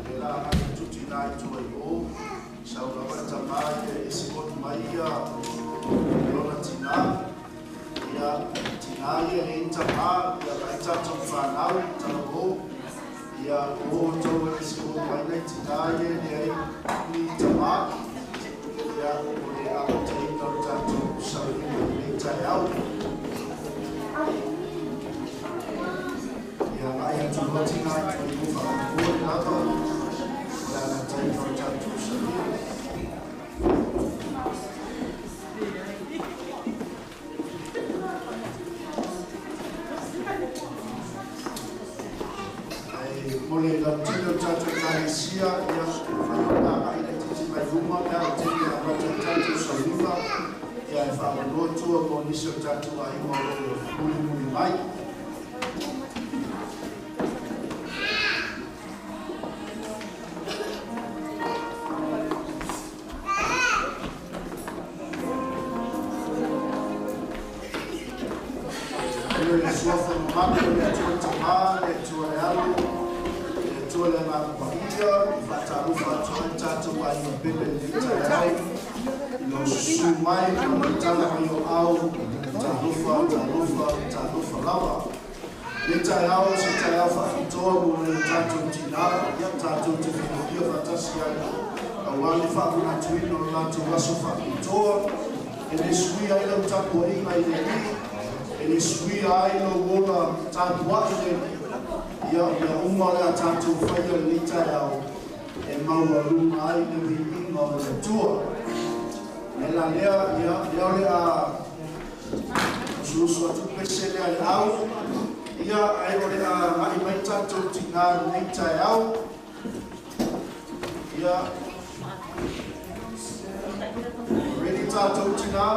Le la ngai tuti nai tua i o, sau lava le tamā ia e escort mai ia lona tinā, ia tinā ia e leai ni tamā, ia vaai tatou fanau, talavou, ia o outou e escort mai nai tinā ia e leai ni tamā, ia o le amataina o le tatou sauniga i lenei taeao. Ia agai atu loa tinā i tua i o faamolemole lava o le amataina o le tatou sauniga. Ae mo le lautele o le tatou Ekalesia, ia, e mafai ona agai laitiiti mai luma pe a oo taimi e amata ai le tatou sauniga, ia e faaavanoa tua mo nisi o tatou aiga o lo o mulimuli mai. I le Suafa mamalu o le Atua le Tamā, le Atua le Alo, le Atua le Agaga Paia, e faatalofa atu ai le tatou aiga pele i lenei taeao, i lou susu mai ma le tala mai o au, talofa, talofa, talofa lava. Lenei taeao, o se taeao faapitoa mo nai o tatou tinā, ia tatou te fiafia faatasi ai, aua le faamanatuina o le latou aso faapitoa, e le suia ai lau tapuaiga i le Alii, e le suia ai lou ola tapuai i le Alii, ia o mea uma o le a tatou faia i lenei taeao, e maualuga ai le viiga o le Atua. O le mea la lea, ia, lea o le a usuusu atu le pese lea i le au, ia, ae o le a agai mai tatou tinā i lenei taeao. Ia, ready tatou tinā?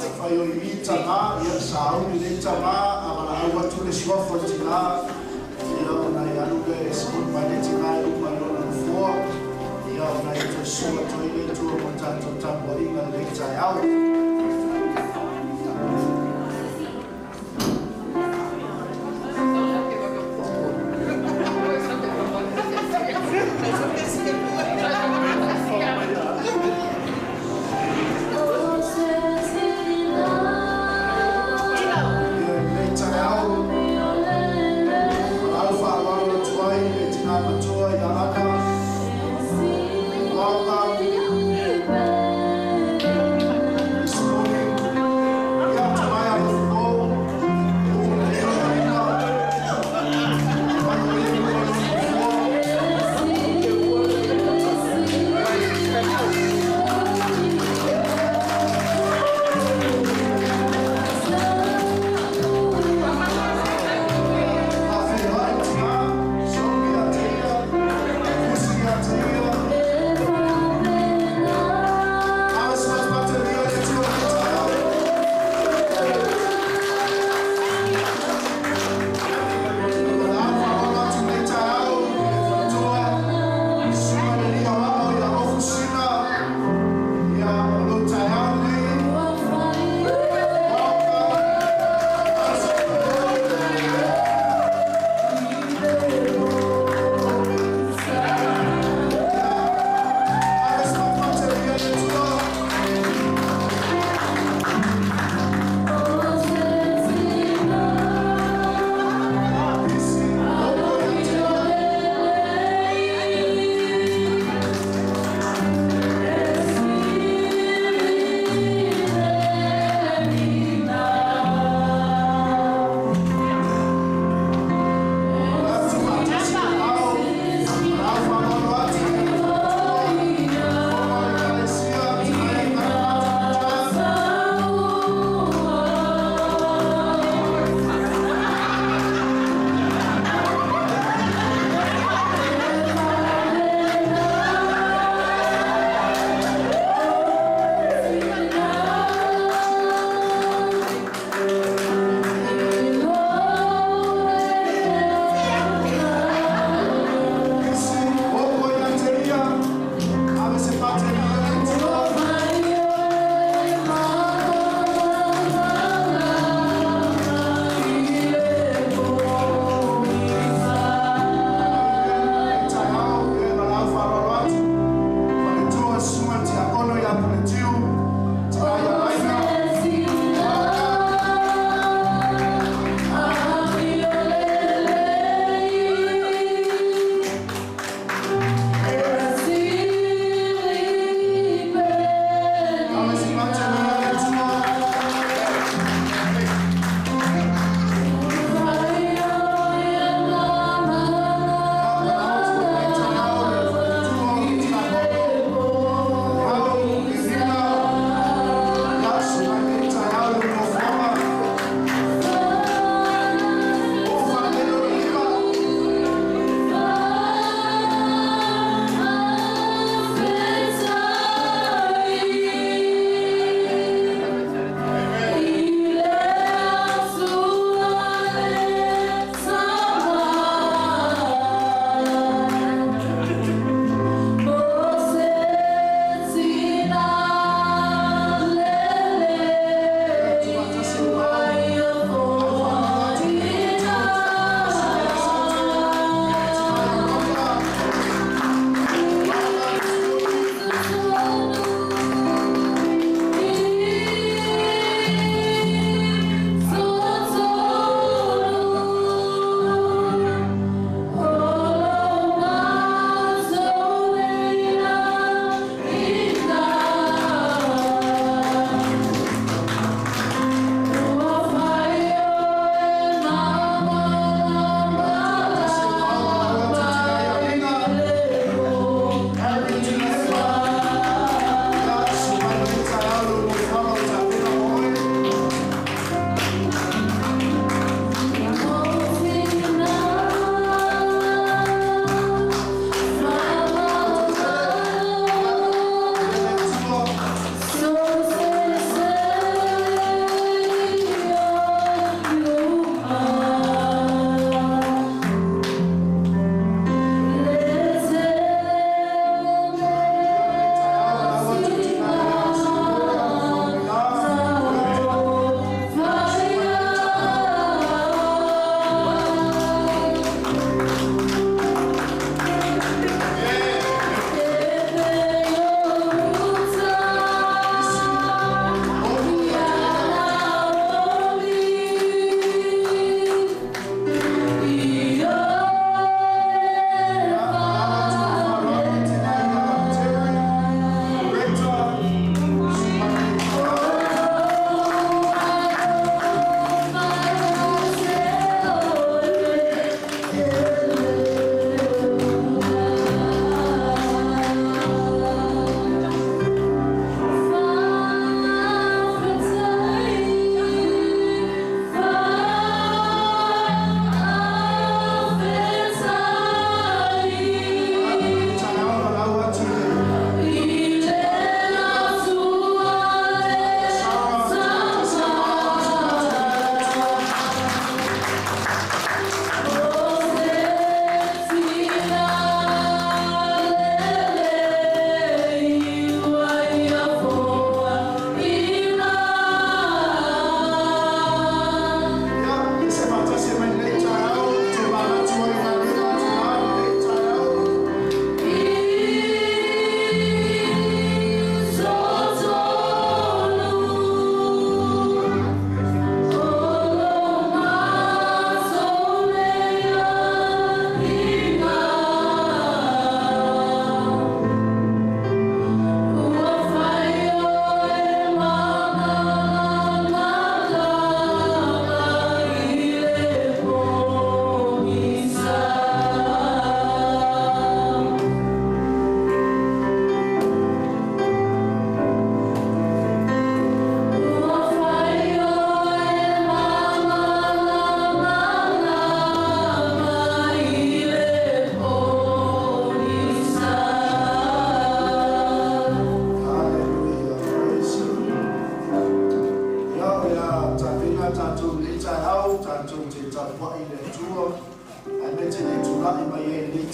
Afai o i i tamā, ia, sauni nei tamā, a valaau atu le suafa o le tinā, ia, ona e alu lea e escort mai le tinā i luma i lona nofoa, ia, ona e toe susu atu ai lea i tua mo le tatou tapuaiga i lenei taeao. Ia, i lenei taeao, valaau faaaloalo atu ai le tinā matua ia Ana. Welcome.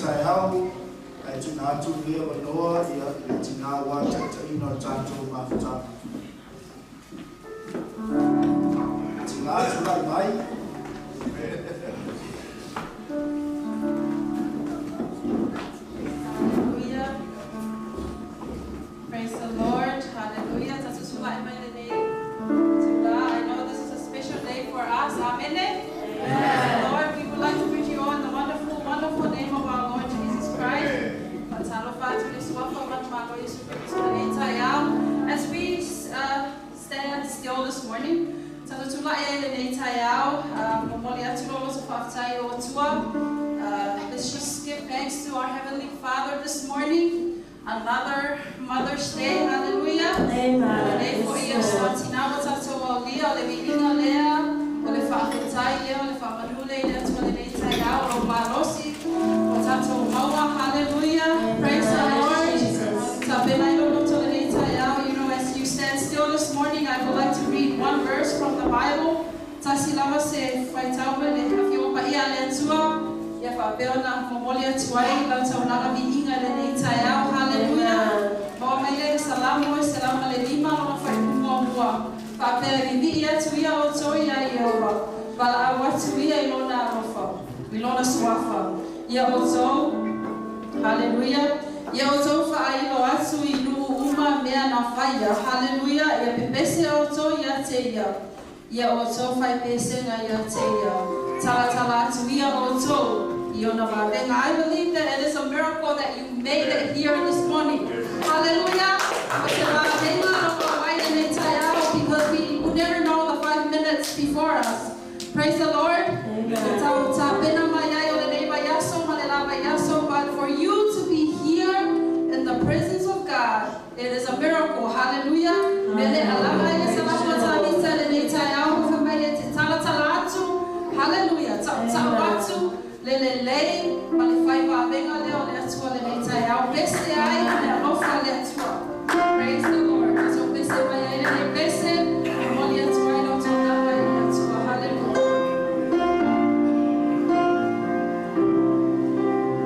taeao, ae tuuina atu lenei avanoa ia i le tinā ua taitaiina o le tatou mafutaga. Tinā tulai mai. Hallelujah. Praise the Lord. Hallelujah. Tatou tulai mai lenei itulā. I know this is a special day for us. Amen. Praise the Lord. We would like to greet you all in the wonderful, wonderful name of our Lord Jesus Christ. Faatalofa atu i le suafa o Manumalo Iesu Keriso lenei taeao. As we stand still this morning, tatou tulai ai lenei taeao, momoli atu lo loto faafetai i Atua. Let's just give thanks to our Heavenly Father this morning. Another Mother's Day, hallelujah. Amen. Lenei foi aso a tinā ua tatou aulia o le viiga lea, o le faafetai lea, o le faamanu lea i le Atua lenei taeao, o lou malosi, o tatou maua, hallelujah. Praise the Lord. Tapena ai lou loto lenei taeao. As you stand still this morning, I would like to read one verse from the Bible. Tasi lava se faitau mai le Afioga Paia a le Atua. Ia faapea ona momoli atu ai lau taulaga viiga lenei taeao. Hallelujah. Maua mai lea i le Salamo e 105 lona faaiupu muamua. Faapea vivii atu ia outou iā Ieova, valaau atu ia i lona alofa, i lona suafa. Ia outou, hallelujah, ia outou faailo atu i nuu uma mea na faia. Hallelujah. Ia pepese outou ia te ia. Ia outou faipesega ia te ia. Talatala atu ia outou i ona vavega. I believe that it is a miracle that you made it here this morning. Hallelujah. O se vavega na maua ai lenei taeao, because we would never know the 5 minutes before us. Praise the Lord. Amen. Tapena mai ai o lenei vaiaso ma le la vaiaso, but for you to be here in the presence of God, it is a miracle. Hallelujah. Mele alaga ia salamo tāmita lenei taeao, fa mai e te talatala atu. Hallelujah. Ta'uta'u atu le lelei ma le fai vavega lea o le Atua lenei taeao. Pese ai le alofa le Atua. Praise the Lord. So pese mai ai lenei pese, momoli atu ai lau taulaga i le Atua. Hallelujah.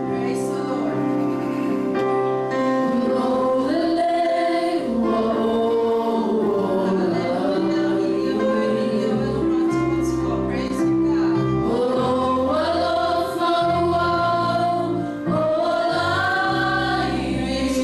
Praise the Lord. Hallelujah. Praise you, God. Praise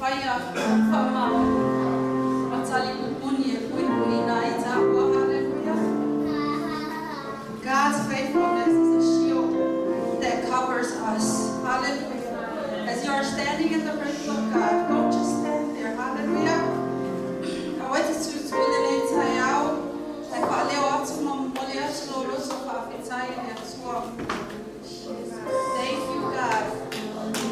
faia faamaoni ma talipupuni e puipuiina ai taua. Hallelujah. God's faithfulness is a shield that covers us. Hallelujah. As you are standing in the presence of God, don't just stand there. Hallelujah. Aua e te tūtū i lenei taeao, ae faaleo atu ma momoli atu lou loto faafetai i le Atua. Thank you, God.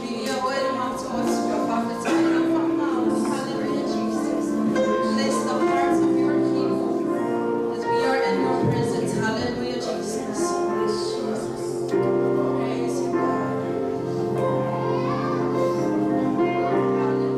Viia oe le matou Atua, faafetai i lau faamaoni. Hallelujah, Jesus. Bless the hearts of your people as we are in your presence. Hallelujah, Jesus. Praise you, God. Hallelujah.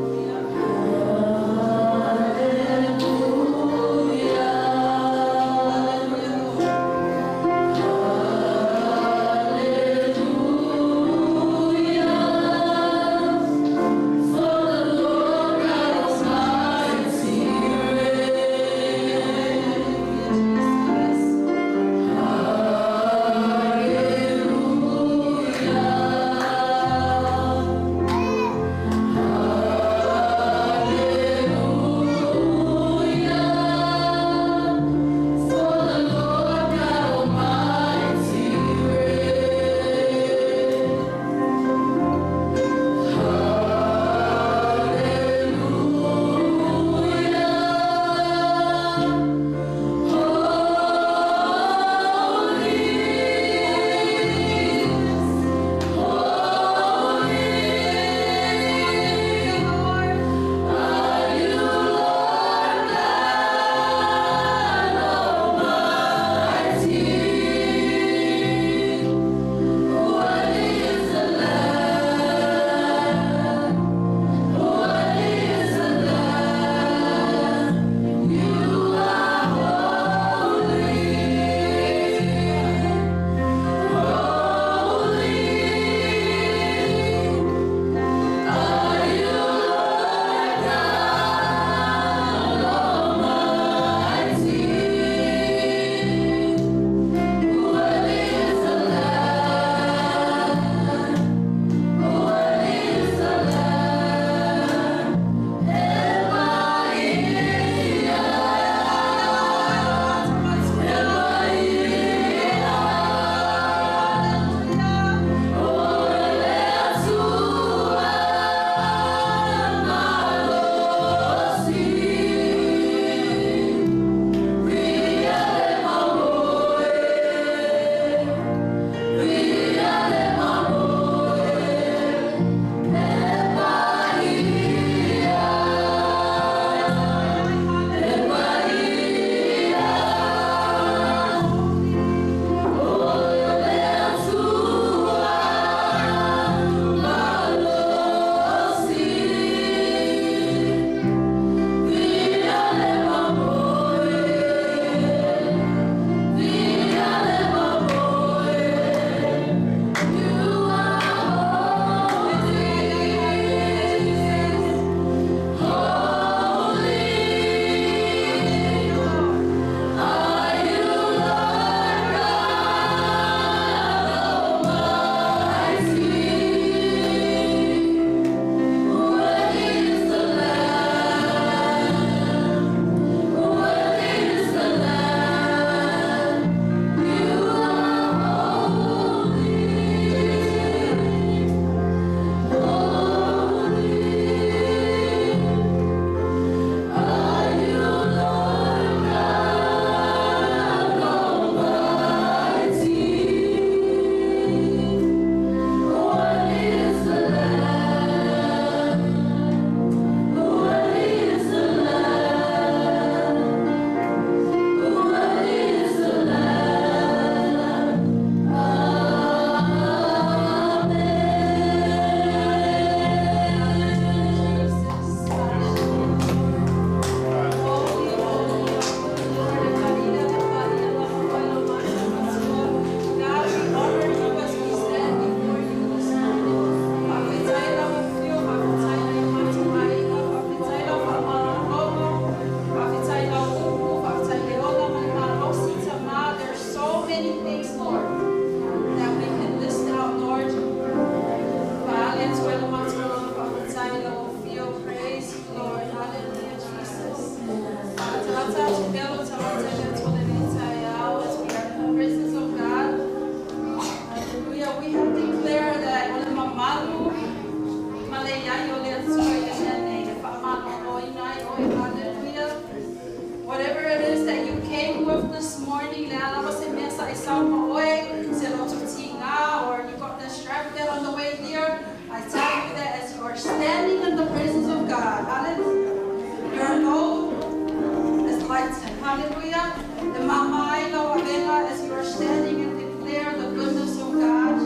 Hallelujah. E mama ai lau avega as you are standing and declare the goodness of God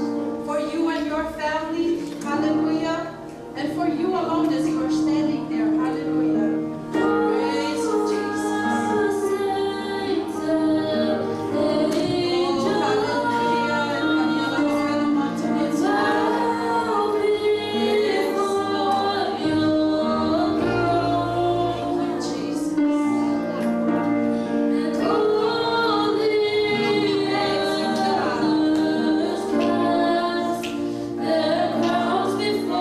for you and your family. Hallelujah. And for you alone as you are standing there. Hallelujah. Praise you, Jesus. Oh, hallelujah. Yes, Lord. Thank you, Jesus. Thank you, God.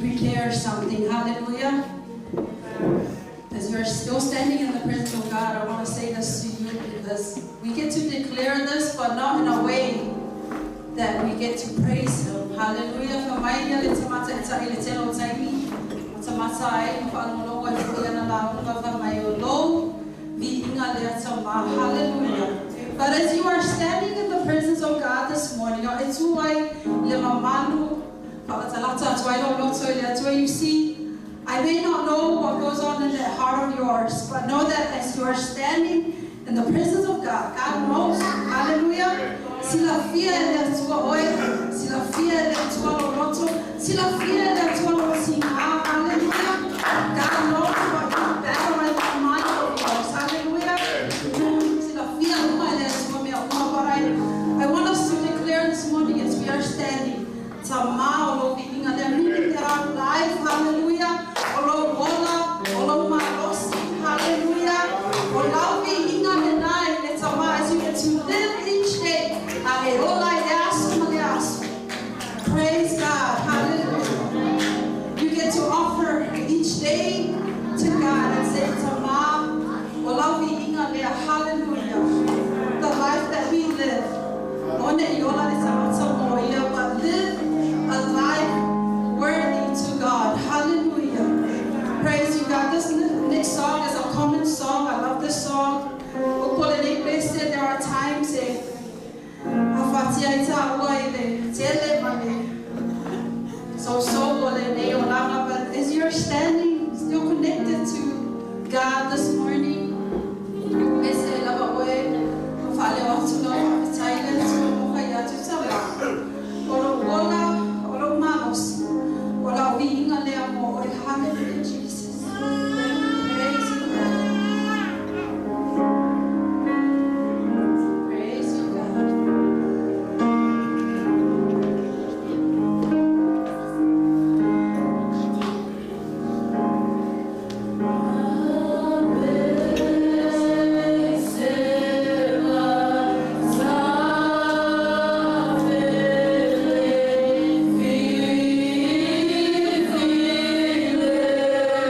prepare something. Hallelujah. As you're still standing in the presence of God, I want to say this to you because we get to declare this, but not in a way that we get to praise Him. Hallelujah. Fa mai ia le tamata e ta'i le tele o taimi. O tamata ai, ma whaalongolongo ai fo ia na launga fa mai o lou, viiga lea tama. Hallelujah. But as you are standing in the presence of God this morning, o e tū ai le mamalu, whaatalata atu ai lo loto i le Atua, you see, I may not know what goes on in that heart of yours, but know that as you are standing in the presence of God, God knows. Hallelujah. Silafia e le Atua oe, silafia e le Atua lo loto, silafia e le Atua lo singa. Hallelujah. God knows what you battle in that mind of yours. Hallelujah. Silafia uma e le Atua mea uma. But I want us to declare this morning as we are standing, Tama o lo viiga lea, meaning that our life, hallelujah, o lo ola, o lo malosi, hallelujah, o lau viiga lena i le tama, as you get to live each day, a e ola i le aso ma le aso. Praise God, hallelujah. You get to offer each day to God and say, Tama, o lau viiga lea, hallelujah. The life that we live, one i ola le tangata mo ia, but live a life worthy to God. Hallelujah. Praise you, God. This next song is a common song. I love this song. O ko le nei pese, there are times e a whatia i tā ua i le tele ma le so so o le nei o langa. But as you're standing, still connected to God this morning, mese lava oe, o whale o atu lau whaapetai le atu o moka i atu tama. O lo ola, o lo malosi, o lau viiga lea mo oe. Hallelujah, Jesus. Praise you, God. Praise you, God. Feel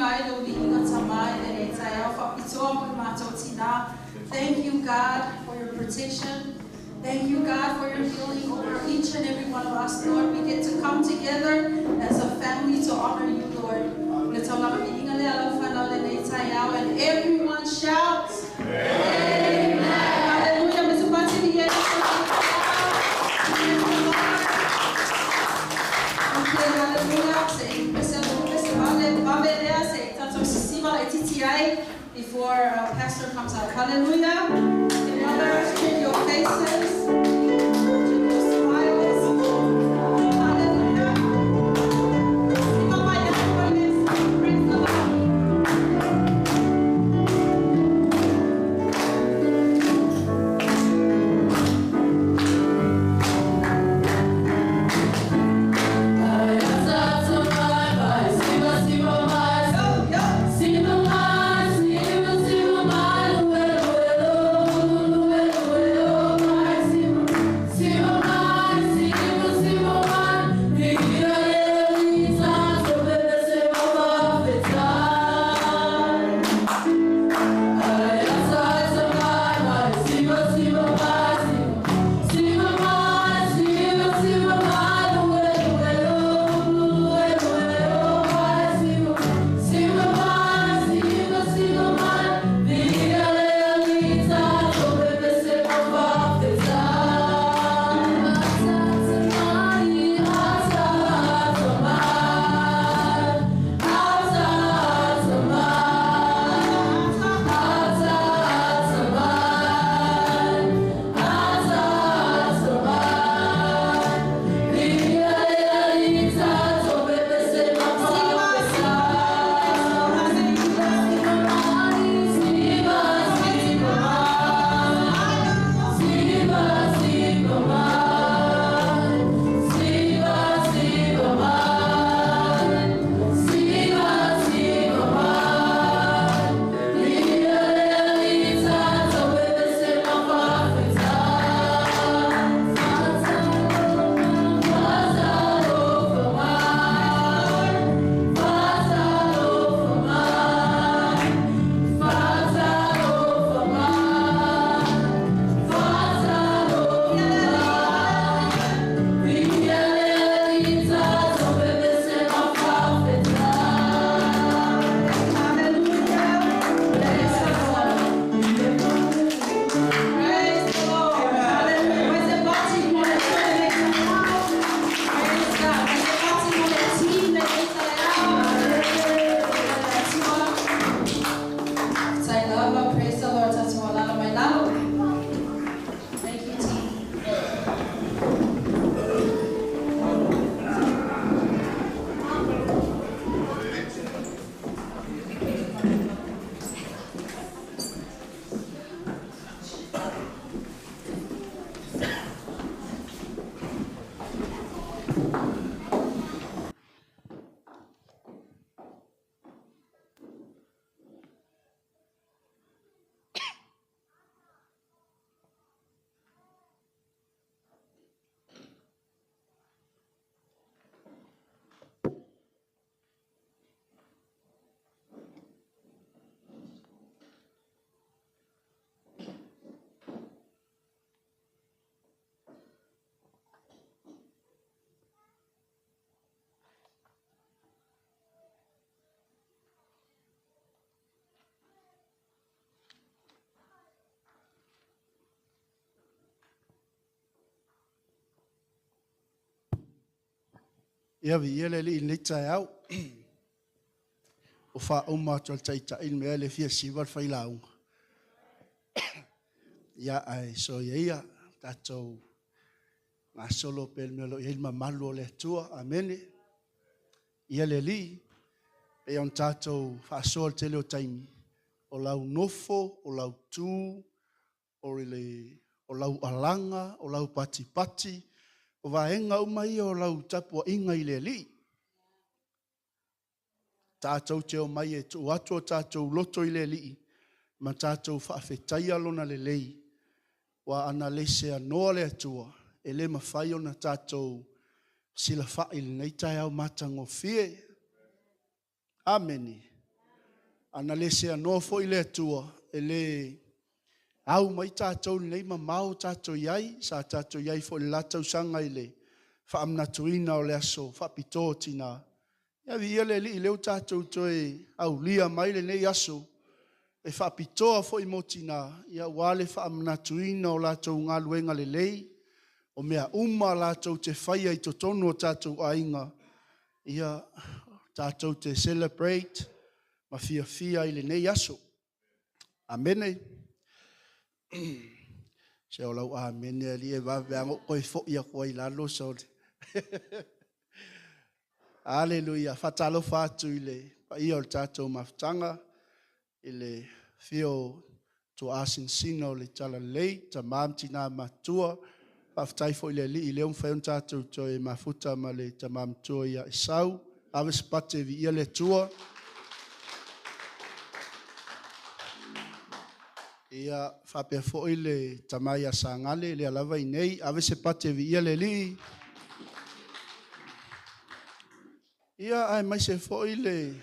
ai lou viiga Tamā i lenei taeao faapitoa mo i matou tinā. Thank you, God, for your protection. Thank you, God, for your healing over each and every one of us, Lord. We get to come together as a family to honor you, Lord. O le taulaga viiga lea a lau fanau i lenei taeao. And everyone shouts, Amen. Hallelujah. Mr. Patini, yes. Praise the Lord. Okay, hallelujah. Se se se vale vave lea se tatou sisiva laitiiti ai before pastor comes out. Hallelujah. Mothers, cheer your faces. Cheer your smiles. Hallelujah. Siva mai Praise the Lord. Yo, yo. Hallelujah. Praise the Lord. Praise the Lord. Hallelujah. Where's the party mo le Praise God. Where's the party mo le team le Say love, praise the Lord. Tatou alala mai lalo. Thank you, team. Ia viia le Alii i lenei taeao. O faauma atu a le taitai le mea le fia siva le failauga. Ia ae soia ia tatou gasolo pea le mea o lo o i ai le mamalu o le Atua. Amene. Ia le Alii, pei ona tatou faasoa le tele o taimi, o lau nofo, o lau tu, o le o lau alaga, o lau patipati, o vaega uma ia o lau tapuaiga i le Alii. Tatou te omai e tuu atu o tatou loto i le Alii, ma tatou faafetaia lona lelei. Ua ana le seanoa le Atua, e le mafai ona tatou silafai i lenei taeao matagofie. Amene. Ana le seanoa foi le Atua, e le au mai tatou i lenei mamao o tatou i ai. Sa tatou i ai foi i le la tausaga i le faamanatuina o le aso faapitoa o tina. Ia viia le Alii o lea ua tatou toe aulia mai lenei aso e faapitoa foi mo tina, aua le faamanatuina o latou galuega lelei, o mea uma latou te faia i totonu o tatou aiga, ia, tatou te celebrate ma fiafia i lenei aso. Amene. Se o lau amene alii e vave lava ona ou toe foi atu ai i lalo. Aleluia. Faatalofa atu i le paia o le tatou mafutaga, i le afio o tuaa sinasina o le Talalelei, tama ma tina matutua. Faafetai foi i le Alii o lea ua mafai ona tatou toe mafuta ma le tama matua ia Esau. Ave se pate viia le Atua. Ia faapea foi le tama ia Sagale, lea lava i inei. Ave se pate viia le Alii. Ia aemaise foi le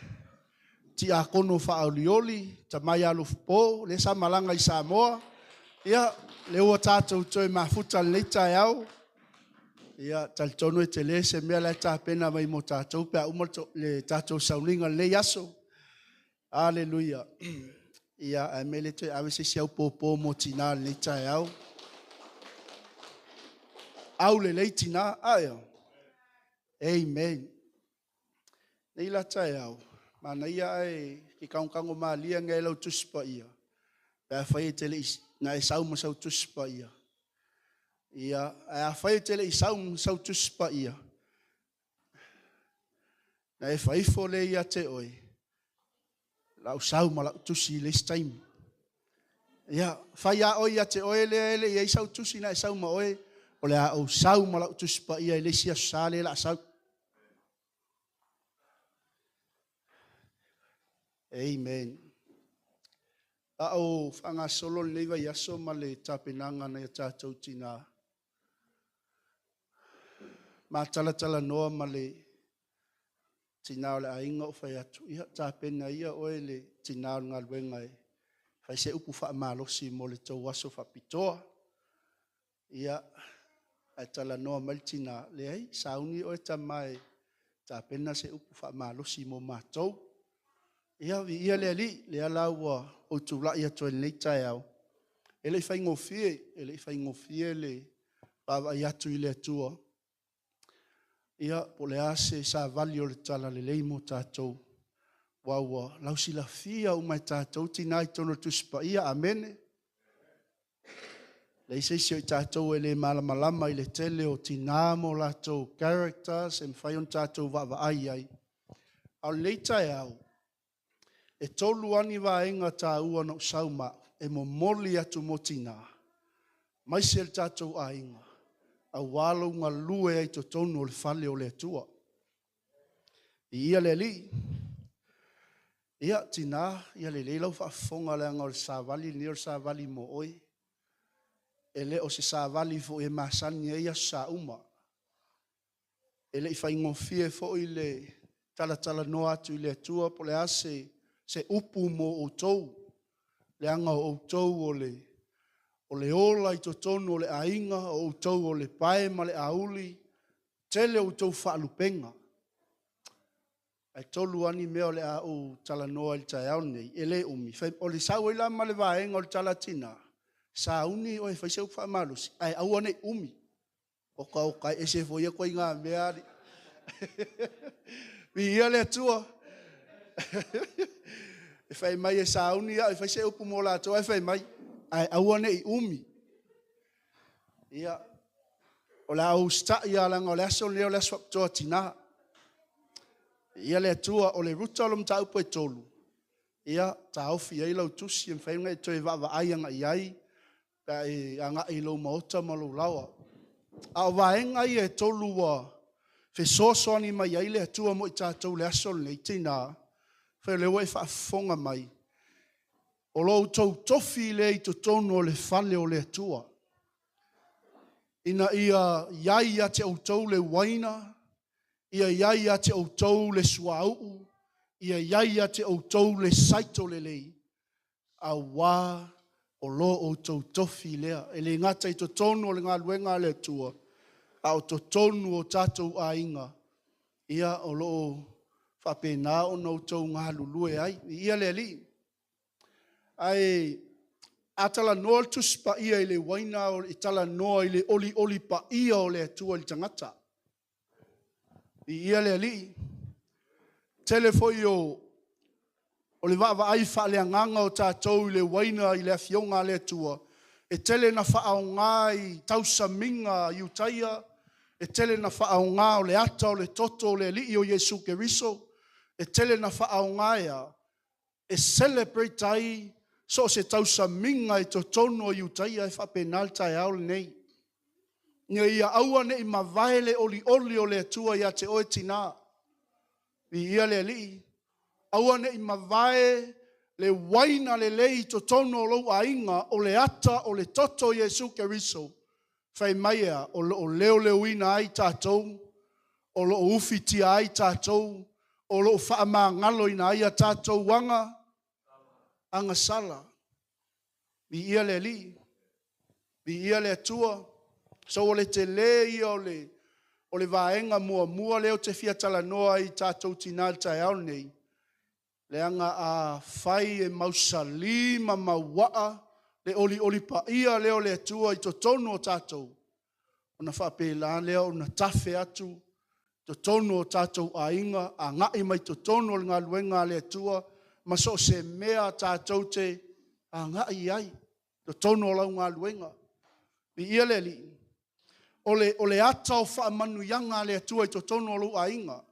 tiakono faaolioli, tama ia Alofapo, lea sa malaga i Samoa. Ia, lea ua tatou toe mafuta i lenei taeao. Ia, talitonu e tele se mea la e tapena mai mo tatou pe a uma le tatou sauniga i lenei aso. Aleluia. Ia, ae mea le toe ave se isi au pōpō mo tina i lenei taeao. Aulelei tina, ae. Amen. Nei la taeao, manaia ae te tagotago malie ane ai lau Tusi Paia, pe afai e te le i na e sau ma sau Tusi Paia. Ia, ae afai e te le i sau ma sau Tusi Paia, na e fai ifo lea ia te oe, lau sau ma lau tusi i le isi taimi. Ia, fai a oe ia te oe lea e le i ai sau tusi na e sau ma oe, o le a ou sau ma lau Tusi Paia i le isi Aso Sa lea o le a sau. Amen. A o faagasolo lenei vaiaso ma le tapenaga a nai o tatou tina, matalatalanoa ma le tina o le aiga ou fai atu, ia tapena ia oe le tina o le galuega e fai se upu faamalosi mo le tou aso faapitoa. Ia, ae talanoa mai le tina, leai, sauni oe tama e tapena se upu faamalosi mo matou. Ia, viia le Alii, lea la ua ou tulai atu ai i lenei taeao. E le i faigofie, e le i faigofie le vaavaai atu i le Atua. Ia, po o le a se savali o le talalelei mo tatou, aua ua lausilafia uma e tatou tina i totonu o le Tusi Paia. Amene. Leai se isi o i tatou e le malamalama i le tele o tina ma o latou characters e mafai ona tatou vaavaai ai. A o lenei taeao, e tolu lava ni vaega taua na ou sau ma au e momoli atu mo tina, aemaise le tatou aiga, aua lou galue ai i totonu o le fale o le Atua. Viia le Alii. Ia, tina, ia lelei lau faafofoga leaga o le savali lenei o le savali mo oe. E le o se savali foi e masani ai Aso Sa uma. E le i faigofie foi le talatalanoa atu i le Atua po o le a se upu mo outou, leaga o outou o le ola i totonu o le aiga, o outou o le pae ma le auli, tele outou faalupega. Ae tolu lava ni mea o le a ou talanoa i le taeao lenei, e le umi. O le sau ai la ma le vaega o le tala a tina, sauni oe e fai se upu faamalosi, ae aua ne i umi. Oka oka e ese foi ia ituaiga mea alii. Viia le Atua. E fai mai e sauni au e fai se upu mo latou, ae fai mai, ae aua ne i umi. Ia, o le a ou usitai lava leaga o le aso lenei o le aso faapitoa tina. Viia le Atua. O le ruta o le mataupu e 3, ia, taofi ai lau tusi e mafai ona e toe vaavaai agai i ai pe a e agai i lou maota ma lou laoa. A o vaega ia e 3 ua fesoasoani mai ai le Atua mo i tatou i le aso lenei, tina, afai o lea ua e faafofoga mai, o lo outou tofi lea i totonu o le fale o le Atua, ina ia i ai ia te outou le uaina, ia i ai ia te outou le suauu, Ia i ai ia te outou le saito lelei, auā o lo outou tofi lea. E le gata i totonu o le galuega a le Atua, a o totonu o tatou aiga, ia o lo o faapena ona outou galulue ai. Viia le Alii. Ae a talanoa le Tusi Paia i le uaina, e talanoa i le olioli paia o le Atua i le tagata. Viia le Alii. Tele foi o le vaavaai faaleagaga o tatou i le uaina i le Afioga a le Atua, e tele ina faaaoga i tausamiga a Iutaia, e tele ina faaaoga o le ata o le toto o le Alii o Iesu Keriso, e tele ina faaaoga e a? E celebrate ai so o se tausamiga i totonu o Iutaia, e faapena le taeao lenei, ina ia aua ne i mavae le olioli o le Atua ia te oe tinã. Viia le Alii. Aua ne i mavae le uaina lelei i totonu o lou aiga, o le ata o le toto o Iesu Keriso, fai mai e a? O lo o leoleoina ai tatou, o lo o ufitia ai tatou, o lo o faamagaloina ai a tatou agasala. Viia le Alii, viia le Atua. So o le tele ia o le vaega muamua lea ou te fia talanoa ai i tatou tinã i le taeao lenei, leaga afai e mausali ma mauaa le olioli paia lea o le Atua i totonu o tatou, ona faapena lea ona tafe atu totonu o tatou aiga, agai mai totonu o le galuega a le Atua, ma so o se mea tatou te agai i ai i totonu o lau galuega. Viia le Alii. O le ata o faamanuiaga a le Atua i totonu o lou aiga.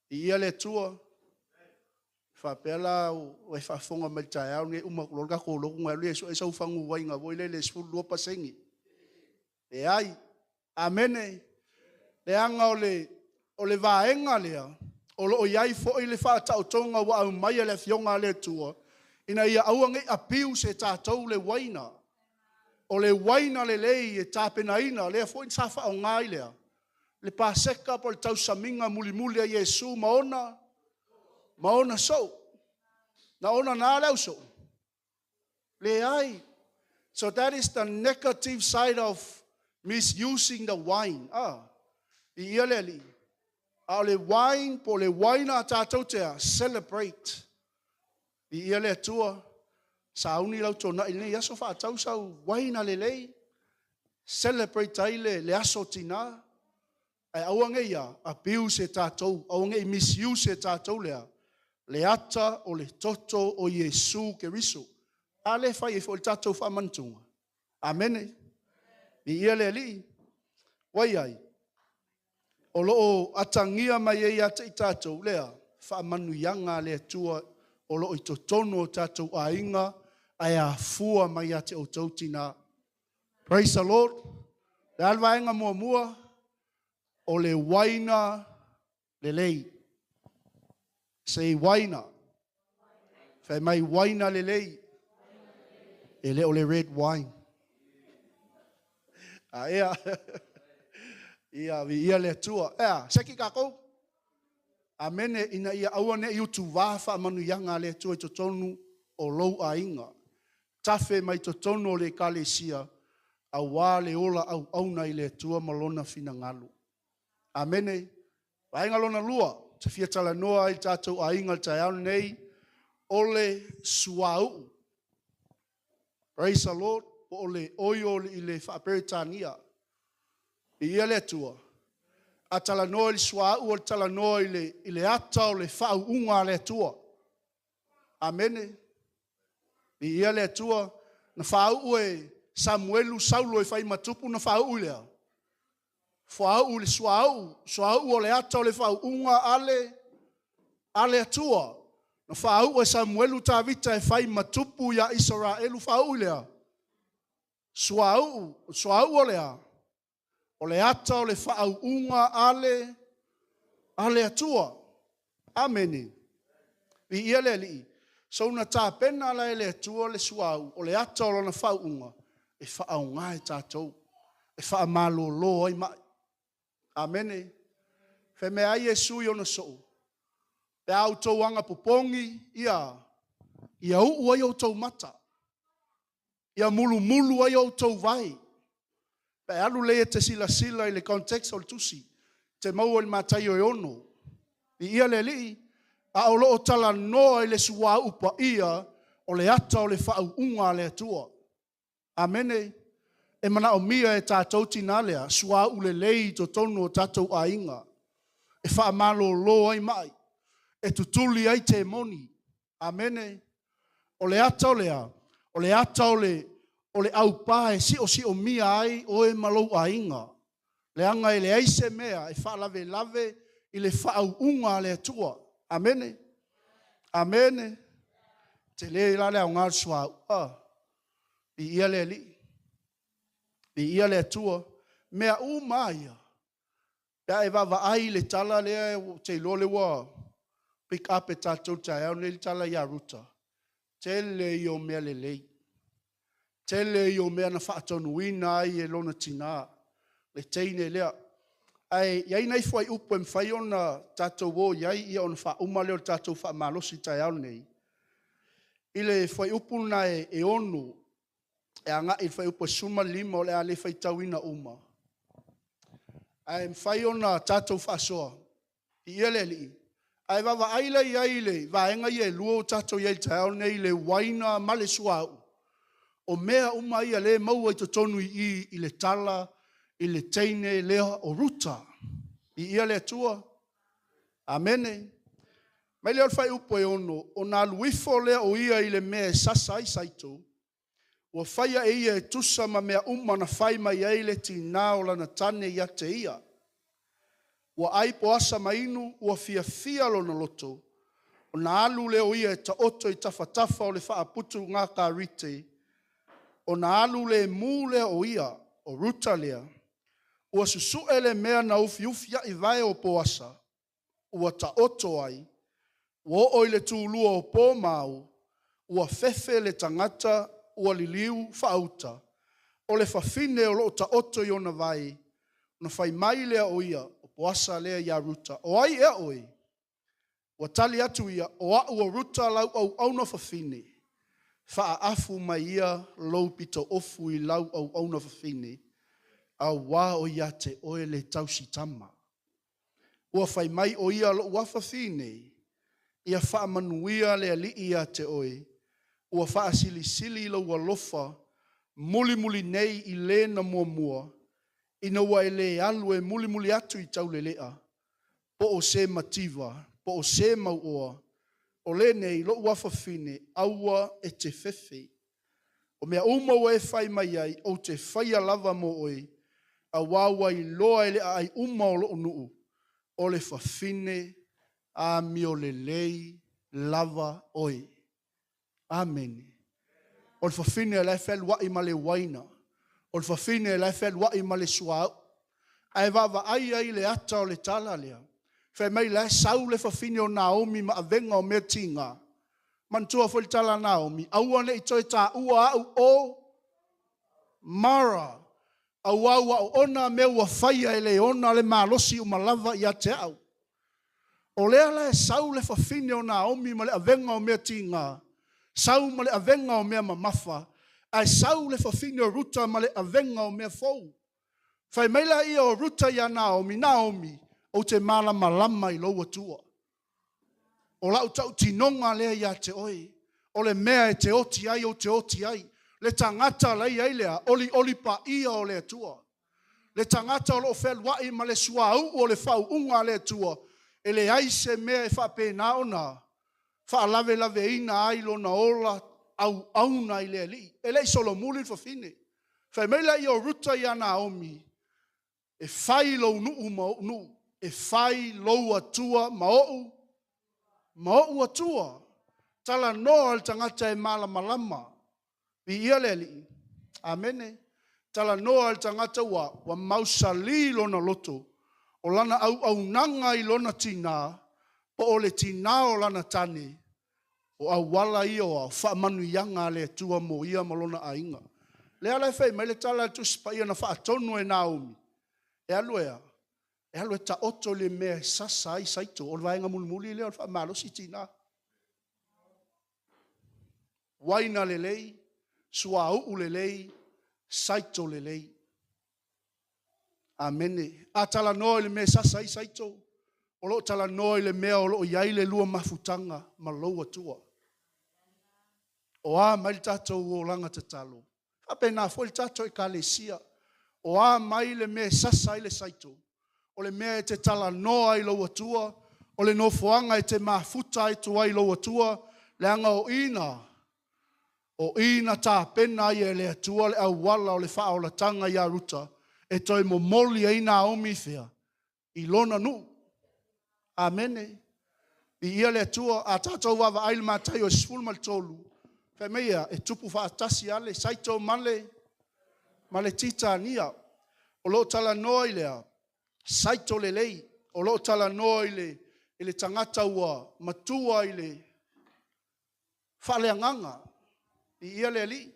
Viia le Atua. A faapea la ua e faafofoga mai i le taeao lenei e uma atu loa le tatou lotu ona e alu lea e sue sau fagu uaina foi lele e 12%. Leai. Amene. Leaga o le vaega lea o lo o i ai foi le faataotoga ua aumai e le Afioga a le Atua ina ia aua ne i abuse e tatou le uaina. O le uaina lelei e tapenaina, lea foi sa faaaoga ai le a? Le Paseka po o le tausamiga mulimuli a Iesu ma ona soo. Na onana le ausoo? Leai. So that is the negative side of misusing the wine. Ah, viia le Alii. A o le wine po o le uaina a tatou te a? Celebrate. Viia le Atua. Sauni lau tona'i i lenei aso faatau sau uaina lelei, celebrate ai le aso o tinã. Ae aua ne i a? Abuse e tatou, aua ne i misuse e tatou le a? Le ata o le toto o Iesu Keriso. A lea e fai ai foi le tatou faamanatuga. Amene. Viia le Alii. Ua i ai? O lo o atagia mai ai ia te i tatou le a? Faamanuiaga a le Atua o lo o i totonu o tatou aiga ae afua mai ia te outou tinã. Praise the Lord. O le a le vaega muamua? O le uaina lelei. Say uaina. Fai mai uaina lelei. E le o le red wine. A ea. Ia, viia le Atua. Ea, seki kākou. Amene, ina ia aua ne i utuvā faamanuiaga a le Atua i totonu o lou aiga. Tafe mai totonu o le Ekalesia, auā le ola auauna i le Atua ma Lona finagalo. Amene. Vaega lona lua, ou te fia talanoa ai i le tatou aiga i le taeao lenei, o le suauu. Praise the Lord, po o le oil i le faa-Peretania. Viia le Atua. A talanoa i le suauu, o le talanoa i le ata o le faauuga a le Atua. Amene. Viia le Atua. Na faauu e Samuelu Saulo e fai ma tupu, na faauu i le a? Faauu i le suauu, suauu o le ata o le faauuga a le Atua. Na faauu e Samuelu Tavita e fai ma tupu ia Isaraelu, faauu i le a? Suauu. O le suauu o le a? O le ata o le faauuga a le Atua. Amene. Viia le Alii. So na tapena la e le Atua le suauu, o le ata o lona faauuga, e faaaoga e tatou, e faamalolo ai mai. Amene. Fai mai ai Iesu i ona soo, Pe a outou aga popogi, ia, ia uu ai outou mata. Ia mulumulu ai outou vae. Pe alu lea e te silasila i le context o le tusi, te maua i le Mataio e 6. Viia le Alii, a o lo o talanoa i le suauu paia o le ata o le faauuga a le Atua. Amene. E manaomia e tatou tinā lea, suauu lelei i totonu o tatou aiga, e faamalolo ai mai, e tutuli ai temoni. Amene. O le ata o lea, o le ata o le o le aupā e siosiomia ai oe ma lou aiga, leaga e leai se mea e faalavelave i le faauuga a le Atua. Amene. Amene. Tele la le aoga o le suauu. Ah, viia le Alii. Viia le Atua. Mea uma ia, pe a e vaavaai i le tala lea, ou te iloa lea ua pick up e tatou taeao nei le tala ia Ruta, tele ia o mea lelei, tele ia o mea na faatonuina ai e lona tinā, le teine lea. Ae i ai nai fuaiupu e mafai ona tatou o i ai ia ona faauma lea o le tatou faamalosi i le taeao lenei. I le fuaiupu lena e 6 e agai i le fuaiupu e 15, o le a le faitauina uma, ae mafai ona tatou faasoa, viia le Alii. A e vaavaai la i ai i le vaega ia e lua ua tatou i ai i le taeao lenei i le uaina ma le suauu, o mea uma ia lea e maua i totonu i i i le tala i le teine lea o Ruta. Viia le Atua. Amene. Mai lea o le fuaiupu e 6, ona alu ifo lea o ia i le mea e sasa ai saito, ua faia e ia e tusa ma mea uma na fai mai ai le tinā o lana tane ia te ia. Ua ai Poasa ma inu, ua fiafia lona loto, ona alu lea o ia e taoto i tafatafa o le faaputugakarite, ona alu lemu lea o ia, o Ruta lea, ua susue le mea na ufiufia'i vae o Poasa, ua taoto ai, ua oo i le tulua o po ma ao, ua fefe le tagata ua liliu faauta, o le fafine o lo o taoto i ona vae, ona fai mai lea o ia, o Poasa lea ia Ruta, “O ai ea oe?” Ua tali atu ia, “O au o Ruta lau auauna fafine, faaafu mai ia lou pitoofu i lau auauna fafine, auā o ia te oe le tausitama.” Ua fai mai o ia, “Lou afafine, ia faamanuia le Alii ia te oe, ua faasilisili lou alofa mulimuli nei i le na muamua, ina ua e le alu e mulimuli atu i taulelea, po o se mativa, po o se mauoa. O lenei, lou afafine, aua e te fefe. O mea uma ua e fai mai ai, ou te faia lava mo oe, auā ua iloa e le aai uma o lou nuu, o le fafine amio lelei lava oe.” Amene. O le fafine la e fealuai ma le uaina, o le fafine la e fealuai ma le suauu. Ae vaavaai ai i le ata o le tala lea, fai mai la e sau le fafine o Naomi ma avega o mea tiga. Manatua foi le tala a Naomi, aua ne i toe taua au o Mara, auā ua oona mea ua faia e le ona le malosi uma lava ia te au. O lea la e sau le fafine o Naomi ma le avega o mea tiga, sau ma le avega o mea mamafa, ae sau le fafine o Ruta ma le avega o mea fou. Fai mai laia o Ruta ia Naomi, “Naomi, ou te malamalama i lou Atua. O lau tautinoga lea ia te oe, o le mea e te oti ai, ou te oti ai.” Le tagata la i ai lea, olioli paia o le Atua. Le tagata o lo o fealuai ma le suauu o le faauuga a le Atua, e leai se mea e faapena ona faalavelaveina ai lona ola auauna i le Alii. E le i solomuli le fafine. Fai mai laia o Ruta ia Naomi, “E fai lou nuu ma ou nuu, e fai lou Atua ma ou Atua.” Talanoa le tagata e malamalama. Viia le Alii. Amene. Talanoa le tagata ua mausali lona loto, o lana auaunaga i lona tinā, po o le tinā o lana tane, o auala ia o faamanuiaga a le Atua mo ia ma lona aiga. Lea la e fai mai le tala a le Tusi Paia na faatonu e Naomi, e alu e a? E alu e taoto le mea e sasa ai saito. O le vaega mulimuli lea o le faamalosi tinā. Uaina lelei, suauu lelei, saito lelei. Amene. A talanoa i le mea e sasa ai saito, o lo o talanoa i le mea o lo o i ai le lua mafutaga ma lou Atua. O a mai le tatou olaga tatalo, faapena foi le tatou Ekalesia. O a mai le mea e sasa ai le saito, o le mea e te talanoa ai i lou Atua, o le nofoaga e te mafuta atu ai i lou Atua, leaga o i na tapena ai e le Atua le auala o le faaolataga ia Ruta e toe momoli ai Naomi i fea? I lona nuu. Amene. Viia le Atua. A tatou vaavaai i le Mataio 13, fai mai e a? E tupu faatasi lava le saito ma le titania. O lo o talanoa i le a? Saito lelei. O lo o talanoa i le tagata ua matua i le faaleagaga. Viia le Alii.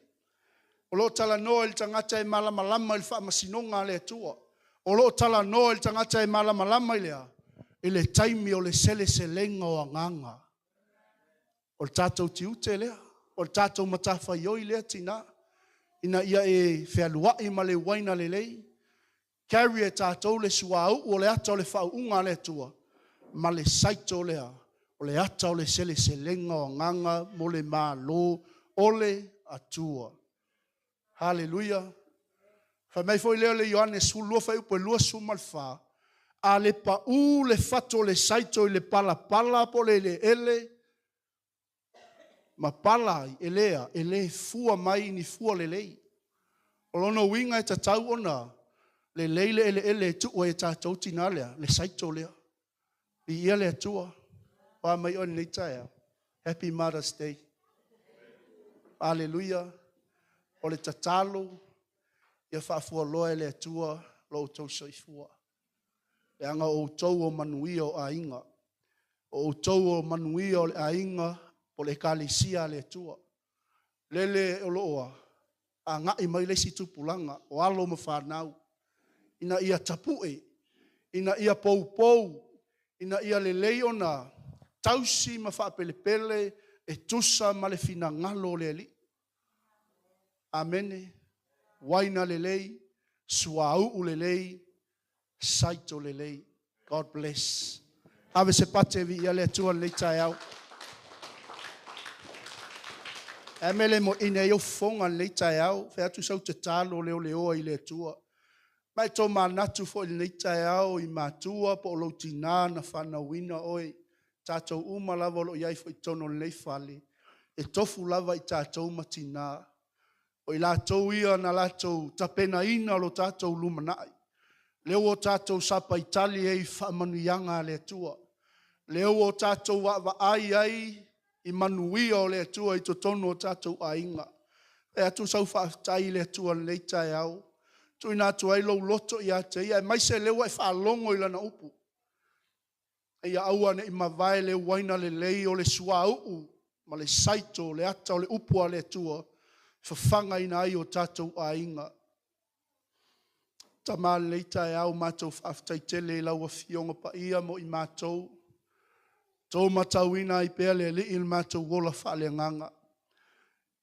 O lo o talanoa i le tagata e malamalama i le faamasinoga a le Atua. O lo o talanoa i le tagata e malamalama i le a? I le taimi o le seleselega o agaga. O le tatou tiute lea, o le tatou matafaioi lea tinã, ina ia e fealuai ma le uaina lelei, carry e tatou le suauu o le ata o le faauuga a le Atua ma le saito lea o le ata o le seleselega o agaga mo le Malo o le Atua. Haleluia! Fai mai foi lea o le Ioane 12 fuaiupu 24, a le pau le fatu o le saito i le palapala po o le eleele ma pala ai, e le a? E le fua mai ni fua lelei. O lona uiga e tatau ona lelei le eleele e tuu ai e tatou tinã lea, le saito lea. Viia le Atua. O a mai oe i lenei taeao? Happy Mother's Day. Haleluia. O le tatalo, ia faafualoa e le Atua lo outou soifua. Leaga o outou o manuia o aiga. O outou o manuia o le aiga, o le ekalesia a le Atua. Lele o lo o agai mai le isi tupulaga, o alo ma fanau, ina ia tapue, ina ia poupou, ina ia lelei ona tausi ma faapelepele e tusa ma le finagalo o le Alii. Amene. Uaina lelei, suauu lelei, saito lelei. God bless. Ave se pate e viia le Atua i lenei taeao. E mele mo ine ai ou fofoga i lenei taeao, fai atu sau tatalo leoleoa i le Atua. Ma e tomanatu foi i lenei taeao i matua po o lou tinã na fanauina oe, tatou uma lava o lo o i ai foi i totonu o lenei fale, e tofu lava i tatou ma tinã. O i latou ia na latou tapenaina lo tatou lumanai. Lea ua tatou sapaitali ai i faamanuiaga a le Atua. Lea ua tatou vaavaai ai i manuia o le Atua i totonu o tatou aiga. E atu sau faafetai i le Atua i lenei taeao, tuuina atu ai lou loto ia te Ia, aemaise lea ua e faalogo i Lana upu. Ia aua ne i mavae le uaina lelei o le suauu ma le saito o le ata o le upu a le Atua e fafagaina ai o tatou aiga. Tama, i lenei taeao, matou faafetai tele i lau Afioga Paia mo i matou, tou matauina ai pea le Alii i le matou ola faaleagaga.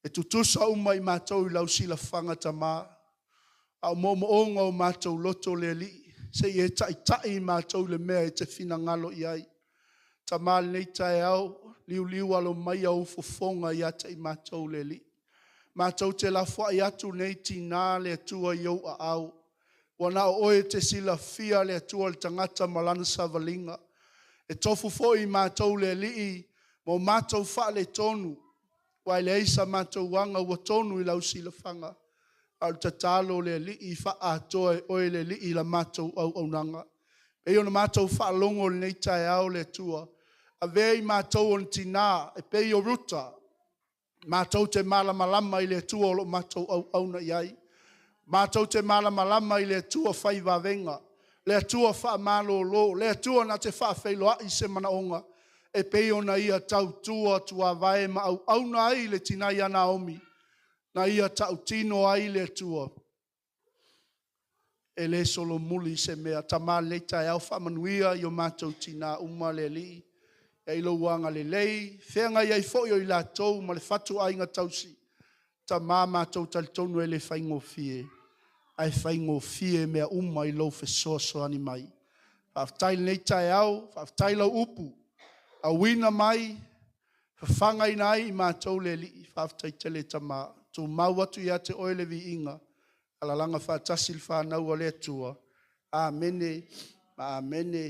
E tutusa uma i matou i lau silafaga Tama, a o moomooga o matou loto le Alii, se i e taitai i matou i le mea e te finagalo i ai. Tama, i lenei taeao, liuliu alo mai au fofoga ia te i matou le Alii. Matou te lafoai atu nei tinã le Atua i ou aao, ua na o Oe e te silafia le Atua le tagata ma lana savaliga. E tofu foi i matou le Alii ma o matou faaletonu, aua e leai sa matou aga ua tonu i lau silafaga. A o le tatalo le Alii, faaatoa e Oe le Alii la matou auaunaga. E pei ona matou faalogo i lenei taeao le Atua, avea i matou o ni tinã e pei o Ruta, matou te malamalama i le Atua o lo o matou auauna i ai. Matou te malamalama i le Atua fai vavega, le Atua faamalolo, le Atua na te faafeiloai se manaoga, e pei ona Ia tautua tuavae ma auauna ai le tina ia Naomi, na ia tautino ai le Atua. E le solomuli se mea. Tama lenei taeao faamanuia i o matou tinā uma le Alii. Ia i lou agalelei, feagai ai foi o i latou ma le fatuaiga tausi. Tama matou talitonu e le faigofie, ae faigofie mea uma i lou fesoasoani mai. Faafetai i lenei taeao, faafetai i lau upu, auina mai, fafagaina ai i matou le Alii. Faafetai tele Tama, tumau atu ia te Oe le viiga, alalaga faatasi le fanau a le Atua. Amene, amene,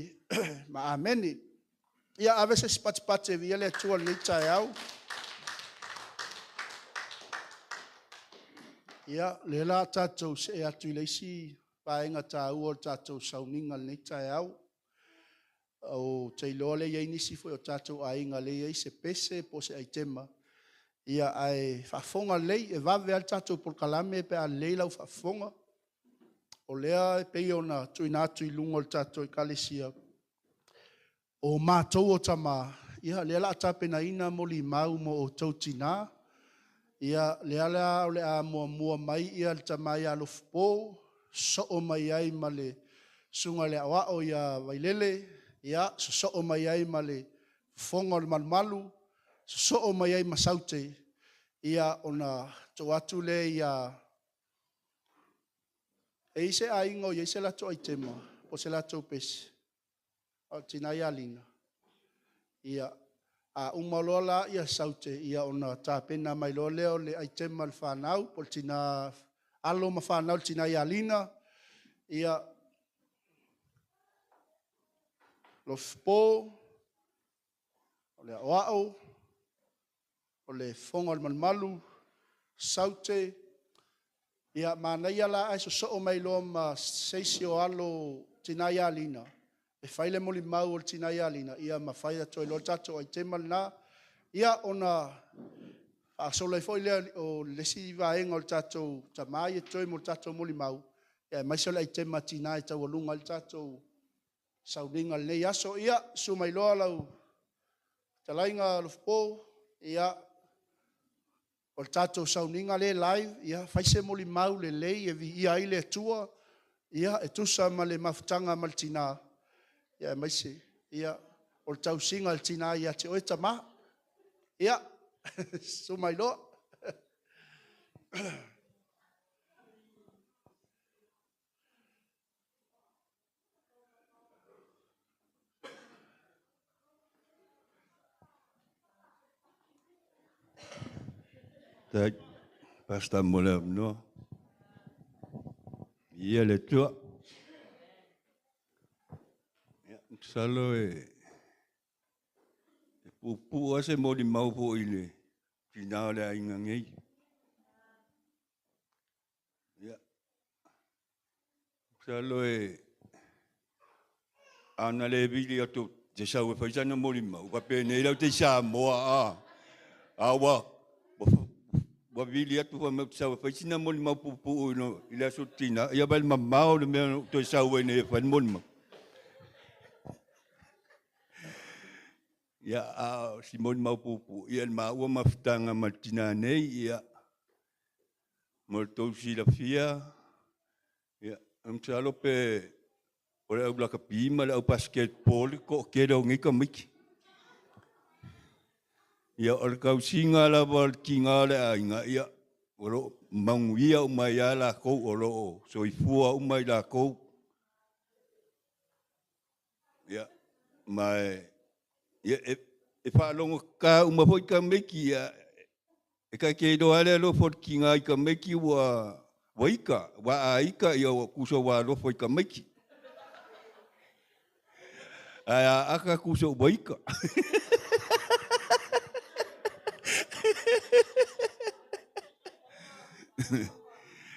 ma amene. Ia ave se isi patipati e viia le Atua i lenei taeao. Ia, o lea o le a tatou see atu i le isi vaega taua o le tatou sauniga i lenei taeao. Ou te iloa o lea e i ai nisi foi o tatou aiga o lea e i ai se pese po o se aitema, ae faafofoga lelei, e vave lava le tatou polokalame pe a lelei lau faafofoga. O lea e pei ona tuuina atu i luga o le tatou Ekalesia, o matou o tama, ia o lea o le a tapenaina molimau mo outou tinã. Ia, lea la o le a muamua mai le tama ia Alofipo, sosoo mai ai ma le susuga i le Aoao ia Vailele, ia, sosoo mai ai ma le Fofoga o le Malumalu, sosoo mai ai ma Saute, ona tuu atu lea ia... E i ai se aiga o i ai se latou aitema po o se latou pese? O le tina ia Lina. Ia, a uma loa la Saute, ona tapena mai loa lea o le aitema a le fanau po o le tina, alo ma fanau a le tina ia Lina, ia, Alofipo, o le Aoao, o le Fofoga o le Malumalu, Saute. Ia manaia la ae sosoo mai loa ma se isi o alo o le tina ia Lina e fai le molimau a le tina ia Lina ma fai atu ai loa le tatou aitema lena. Ia, ona faasolo ai foi lea o le isi vaega o tatou tama ia e totoe mo le tatou molimau, aemaise o le aitema a tina e taualuga ai le tatou sauniga i lenei aso. Ia, susu mai loa lau fetalaiga Alofipo, o le tatou sauniga lea e live, ia fai se molimau lelei e viia ai le Atua e tusa ma le mafutaga ma le tina, aemaise o le tausiga a le tina ia te oe tama. Ia, susu mai loa. Faafetai Pastor mo le avanoa. Viia le Atua. Ia, masalo e puupuu lava se molimau foi i le tina o le aiga nei. Ia, masalo a na le vili atu ou te sau e fai sana molimau, faapenei la ou te i Samoa, a? A ua vili atu fai mai ou te sau e fai sina molimau puupuu i le Aso Tina, ia vaai i le mamao o le mea na ou toe sau ai nei e fai le molimau. Ia, a o si molimau puupuu, ia le maua mafutaga ma le tina nei, ia, mo le tou silafia, ia, masalo pe o le au lakapi ma le au basketball le toatele o nei tamaiti. Ia, o le tausiga lava o le tina o le aiga, ia, o lo o manuia uma ai lava latou, o lo o soifua uma i latou. Ia, ma e, e faalogotata uma foi tamaiti, ia, e ta te iloa lava le alofa o le tina i tamaiti ua ita, aua a ita ua tusa ua alofa i tamaiti. Ae a ata tusa ua ita.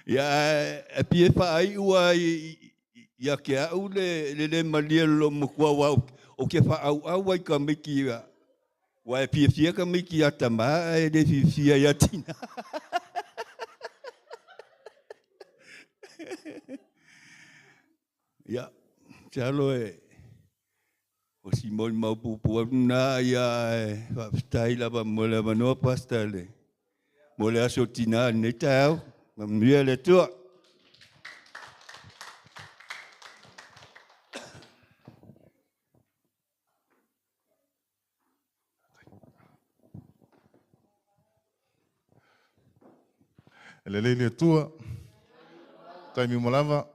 Ia, ae pei e faaiu lava ia te au le le malie o le loomatua, aua ou te faaauau lava i tamaiti, aua e fiafia tamaiti ia tama ae le fiafia ia tina. Ia, masalo e o si molimau puupuu atu lena, ia, ae faafetai lava mo le avanoa, Pastor, mo le Aso Tina i lenei taeao. Faamanuia le Atua. E lelei le Atua, taimi uma lava,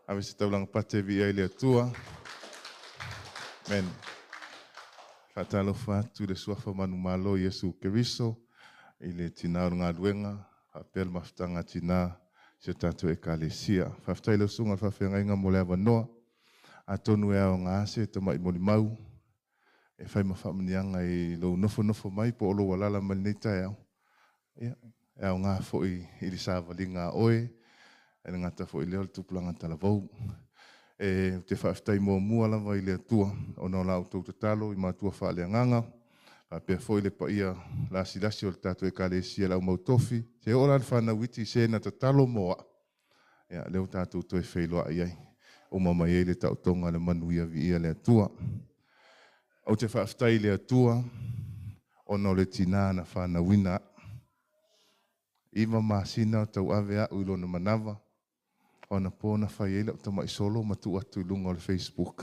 ave se taulaga pate e viia ai le Atua. Amen. Faatalofa atu i le suafa manumalo o Iesu Keriso i le tinā o le galuega, faapea le mafutaga a tinā i si o tatou Ekalesia. Faafetai i lau Susuga i le Faafeagaiga mo le avanoa. Atonu e aoga se tamai molimau e fai ma faamanuiaga i lou nofonofo mai po o lou alaala mai lenei taeao. Ia, e aoga foi i le savaliga a oe, e le gata foi i lea o le tupulaga talavou. E ou te faafetai muamua lava i le Atua ona o la outou tatalo i matua faaleagaga, faapea foi le paia lasilasi o le tatou Ekalesia le au mautofi, se oo la le fanau iti se na tatalo mo a'u. Ia, lea ua tatou toe feiloai ai, uma mai ai le taotoga a le manuia viia le Atua. Ou te faafetai i le Atua ona o le tinā na fanauina a'u. 9 masina o tauave a'u i lona manava, o ana po na fai ai la'u tama'i solo ma tuu atu i luga o le Facebook.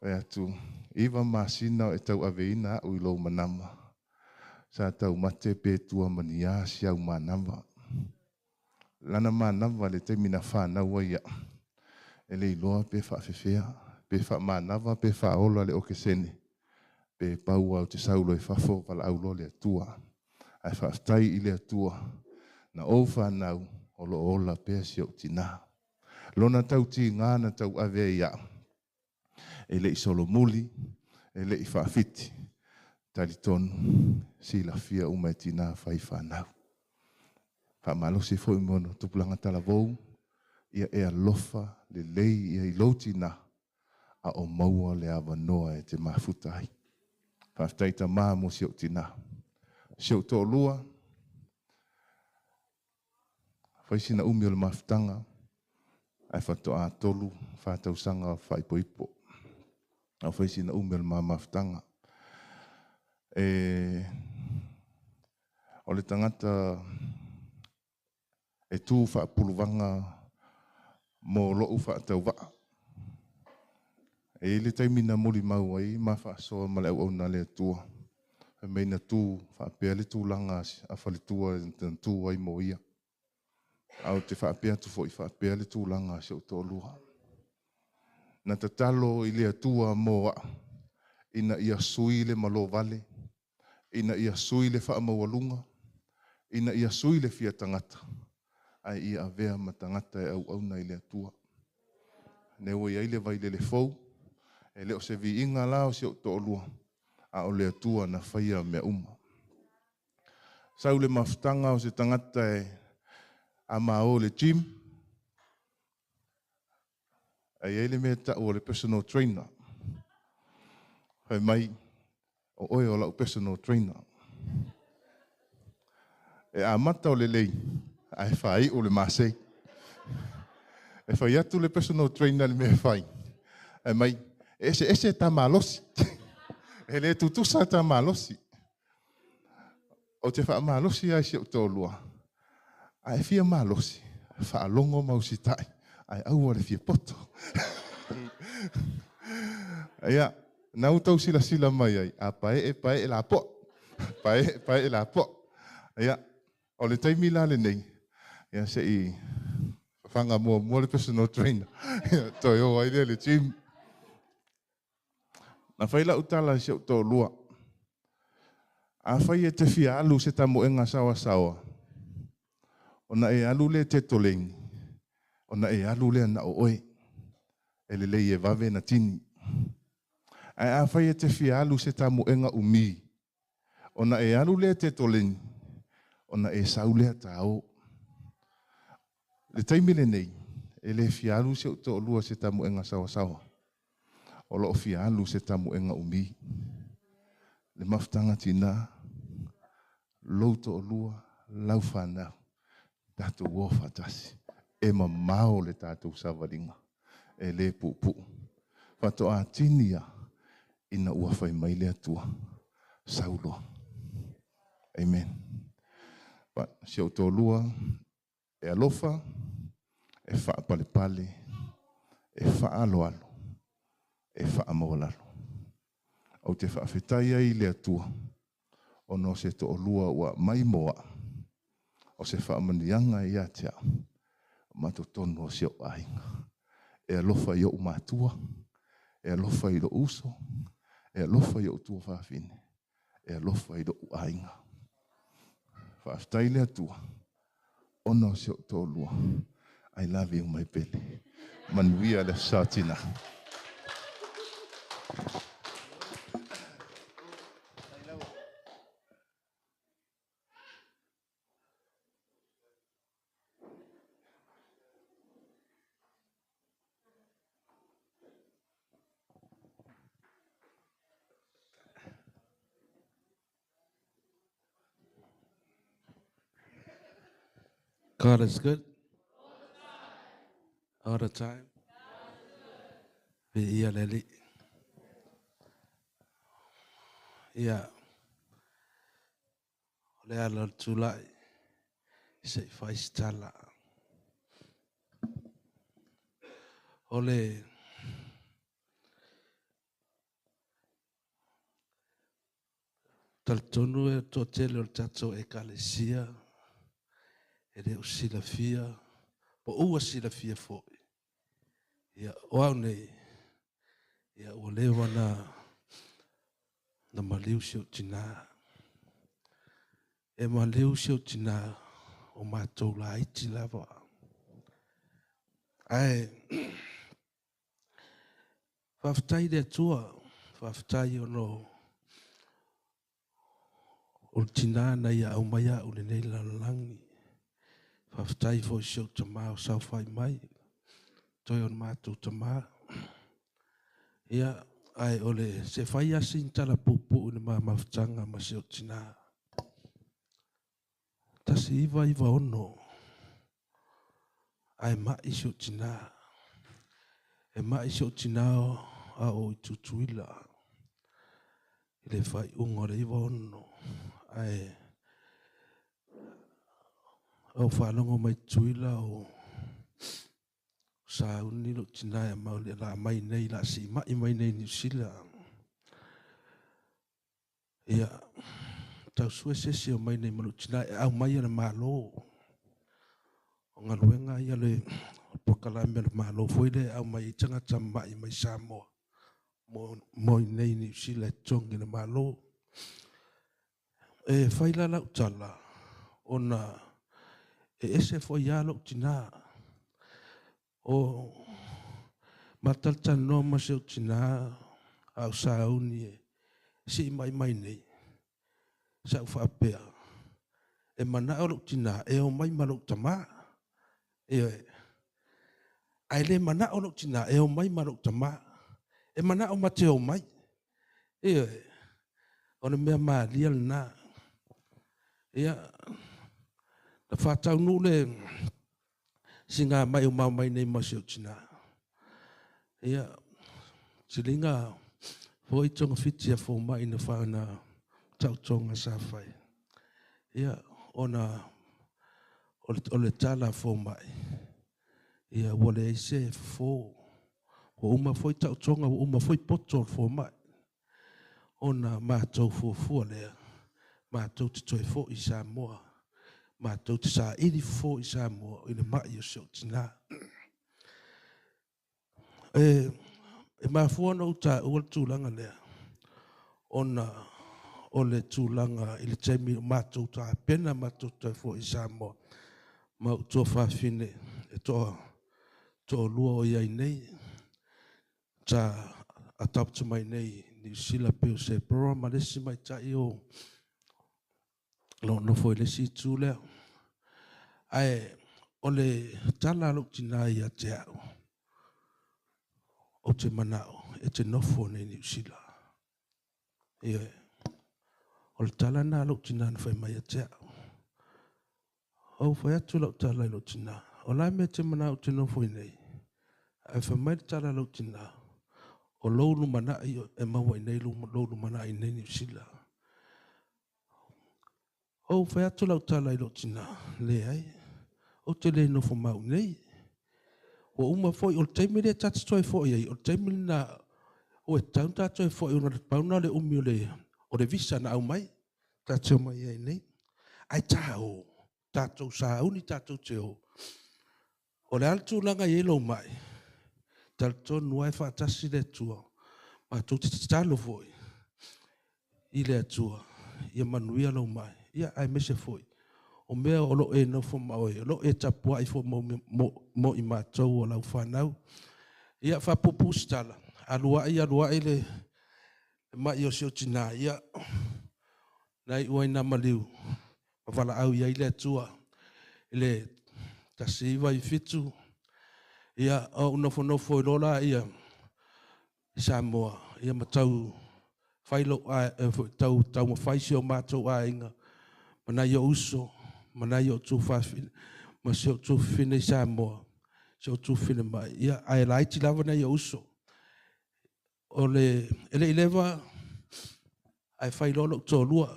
Fai atu, 9 masina o e tauaveina a'u i lou manava, sa taumate pe tua ma ni a si au manava. Lana manava le taimi na fanau ai a'u, e le iloa pe faafefea, pe faamanava pe faaola le okesene, pe pau a ou te sau loa i fafo valaau loa le Atua. Ae faafetai i le Atua na ou fanau o lo o ola pea si ou tinā. Lona tautiga na tauave ai a'u, e le i solomuli, e le i faafiti, talitonu, silafia uma e tinā fai fanau. Faamalosi foi mo ona tupulaga talavou, ia e alofa lelei ia i lou tinā, a o maua le avanoa e te mafuta ai. Faafetai tamā mo si ou tinā. Si ou toalua, fai sina umi o le mafutaga, ae faatoa 3, 4 tausaga o faaipoipo. A fai sina umi o le ma mafutaga. E, o le tagata e tu faapuluvaga mo lo'u faatauvaa. E i ai le taimi na molimau ai ma faasoa ma le auauna a le Atua, fai mai na tu faapea le tulaga a faletua na tu ai mo ia. A ou te faapea atu foi faapea le tulaga a si ou toalua. Na tatalo i le Atua mo a'u ina ia sui le malovale, ina ia sui le faamaualuga, ina ia sui le fia tagata, ae ia avea ma tagata e auauna i le Atua. Lea ua i ai le vailele fou, e le o se viiga la o si ou toalua, a o le Atua na faia mea uma. Sau le mafutaga o se tagata e a ma o i le gym, ae i ai le mea e tau o le personal trainer. Fai mai, o oe o la'u personal trainer. E amata o lelei, ae faai'u le masei. E fai atu le personal trainer le mea e fai. Ae mai, e eseese ta malosi. E le tutusa ta malosi. Ou te faamalosi lava i si ou toalua, a e fia malosi, faalogo ma usitai, ae aua le fia poto. Ia, na ua tau silasila mai ai, a paee, paee lapoa. Paee, paee lapoa. Ia, o le taimi la lenei, ia se i fafaga muamua le personal trainer. Ia, toe o ai lea i le gym. Na fai lau tala i si ou toalua, Afai e te fia alu i se tamoega saoasaoa, ona e alu lea e te toleni, ona e alu lea na o oe, e lelei e vave na tini. Ae afai e te fia alu i se tamoega umi, ona e alu lea e te toleni, ona e sau lea ta o. Le taimi lenei, e le fia alu si ou toalua i se tamoega saoasaoa. O lo o fia alu se tamoega umi. Le mafutaga tinā, lou toalua, lau fanau, tatou o faatasi. E mamao le tatou savaliga, e le puupuu. Faatoa tini lava ina ua fai mai le Atua, sau loa. Amen. But si ou toalua, e alofa, e faapalepale, e faaaloalo, e faamaualalo. Ou te faafetai ai i le Atua ona o se toalua ua aumai mo a'u. O se faamanuiaga ia te au, ma totonu o si ou aiga. E alofa i ou matua, e alofa i lou uso, e alofa i ou tuafafine, e alofa i lou aiga. Faafetai le Atua, ona o si ou toalua. I love you, my pele. Manuia le Aso Sa Tina. God is good. All the time. Viia le Alii. Ia, o le ala o le tulai, se i fai se tala. O le talitonu e toatele o le tatou ekalesia e le o silafia, po ua silafia foi. Ia, o au nei, ia, ua leva na maliu si ou tinā. E maliu si ou tinā o matou laiti lava. Ae, faafetai i le Atua, faafetai ona o le tinā na ia aumaia au i lenei lalolagi. Faafetai foi i si ou tamā o saofai mai, toe o le matou tamā. Ia, ae o le se fai lava sina tala puupuu i le ma mafutaga ma si ou tinā. 1996, ae mai si ou tinā. E mai si ou tinā a o i Tutuila i le faaiuga o le 96, ae ou faalogo mai Tutuila o sauni lou tinā e mau la mai nei, la siimai mai nei Niu Sila. Ia, tau sue se isi o mai nei ma lou tinā e aumai e le Malo. O galuega ia le polokalame a le Malo foi lea e aumai ai tagata mamai mai Samoa mo i nei Niu Sila e totogi e le Malo. E fai la lau tala ona e ese foi lava lou tinā. O ma talatalanoa ma si ou tinā a o sauni e siimai mai nei, sa ou faapea, e manao lou tinā e omai ma lou tamā. Ioe. Ae le manao lou tinā e omai ma lou tamā. E manao ma te omai. Ioe. O le mea malia lena. Ia, na faataunuu le singa mai o mau mai nei ma si ou tinā. Ia, siliga foi togafiti a fomai na whaana tautoga sa fai. Ia, ona o le tala a fomai, ia, ua leai se fofo. Ua uma foi tautoga, ua uma foi poto o le fomai. Ona matou fuafua lea, matou te toe foi i Samoa, matou te saili fofo i Samoa i le mai o si ou tinā. E, e mafua ona ou taua le tulaga lea, ona o le tulaga i le taimi o matou tapena matou toe foi i Samoa, ma ou tuafafine e toa toalua o i ai nei, sa adopt mai nei Niu Sila pei o Sebora ma le isi maitai o lo o nofo i le isi itu lea. Ae o le tala a lou tinā ia te au, ou te manao e te nofo nei Niu Sila. Ioe. O le tala lena a lou tinā na fai mai ia te au. Ou fai atu lau tala i lou tinā, o le a mea e te manao ou te nofo i nei? Ae fai mai le tala a lou tinā, o lou lumanai e maua i nei lou lumanai i nei Niu Sila. Ou fai atu lau tala i lou tinā, leai, ou te le nofo mau i nei. Ua uma foi, o le taimi lea ta te toe foi ai, o le taimi lena ua tatau ona ta toe foi ona pau lena o le umi o le visa na aumai, ta te omai ai nei. Ae ta o. Tatou sauni tatou te o. O le a le tulaga e i ai lou mai, talitonu lava e faatasi le Atua, matou te tatalo foi i le Atua ia manuia lou mai, ia aemaise foi o mea o lo o e nofo ma oe, o lo o e tapuai foi mo i matou o lau fanau. Ia faapuupuu se tala, alu ai alu ai le mai o si ou tinā, ia na iu ai ina maliu ma valaau i ai le Atua i le 1997, ia ou nofonofo ai loa lea i Samoa, ia ma tau fai lou tau taumafai si o matou aiga ma nai ou uso ma nai ou tuafafine ma si ou tuafafine i Samoa, si ou tuafafine mai, ia ae laiti lava nai ou uso. O le, e le i leva ae fai loa lou toalua,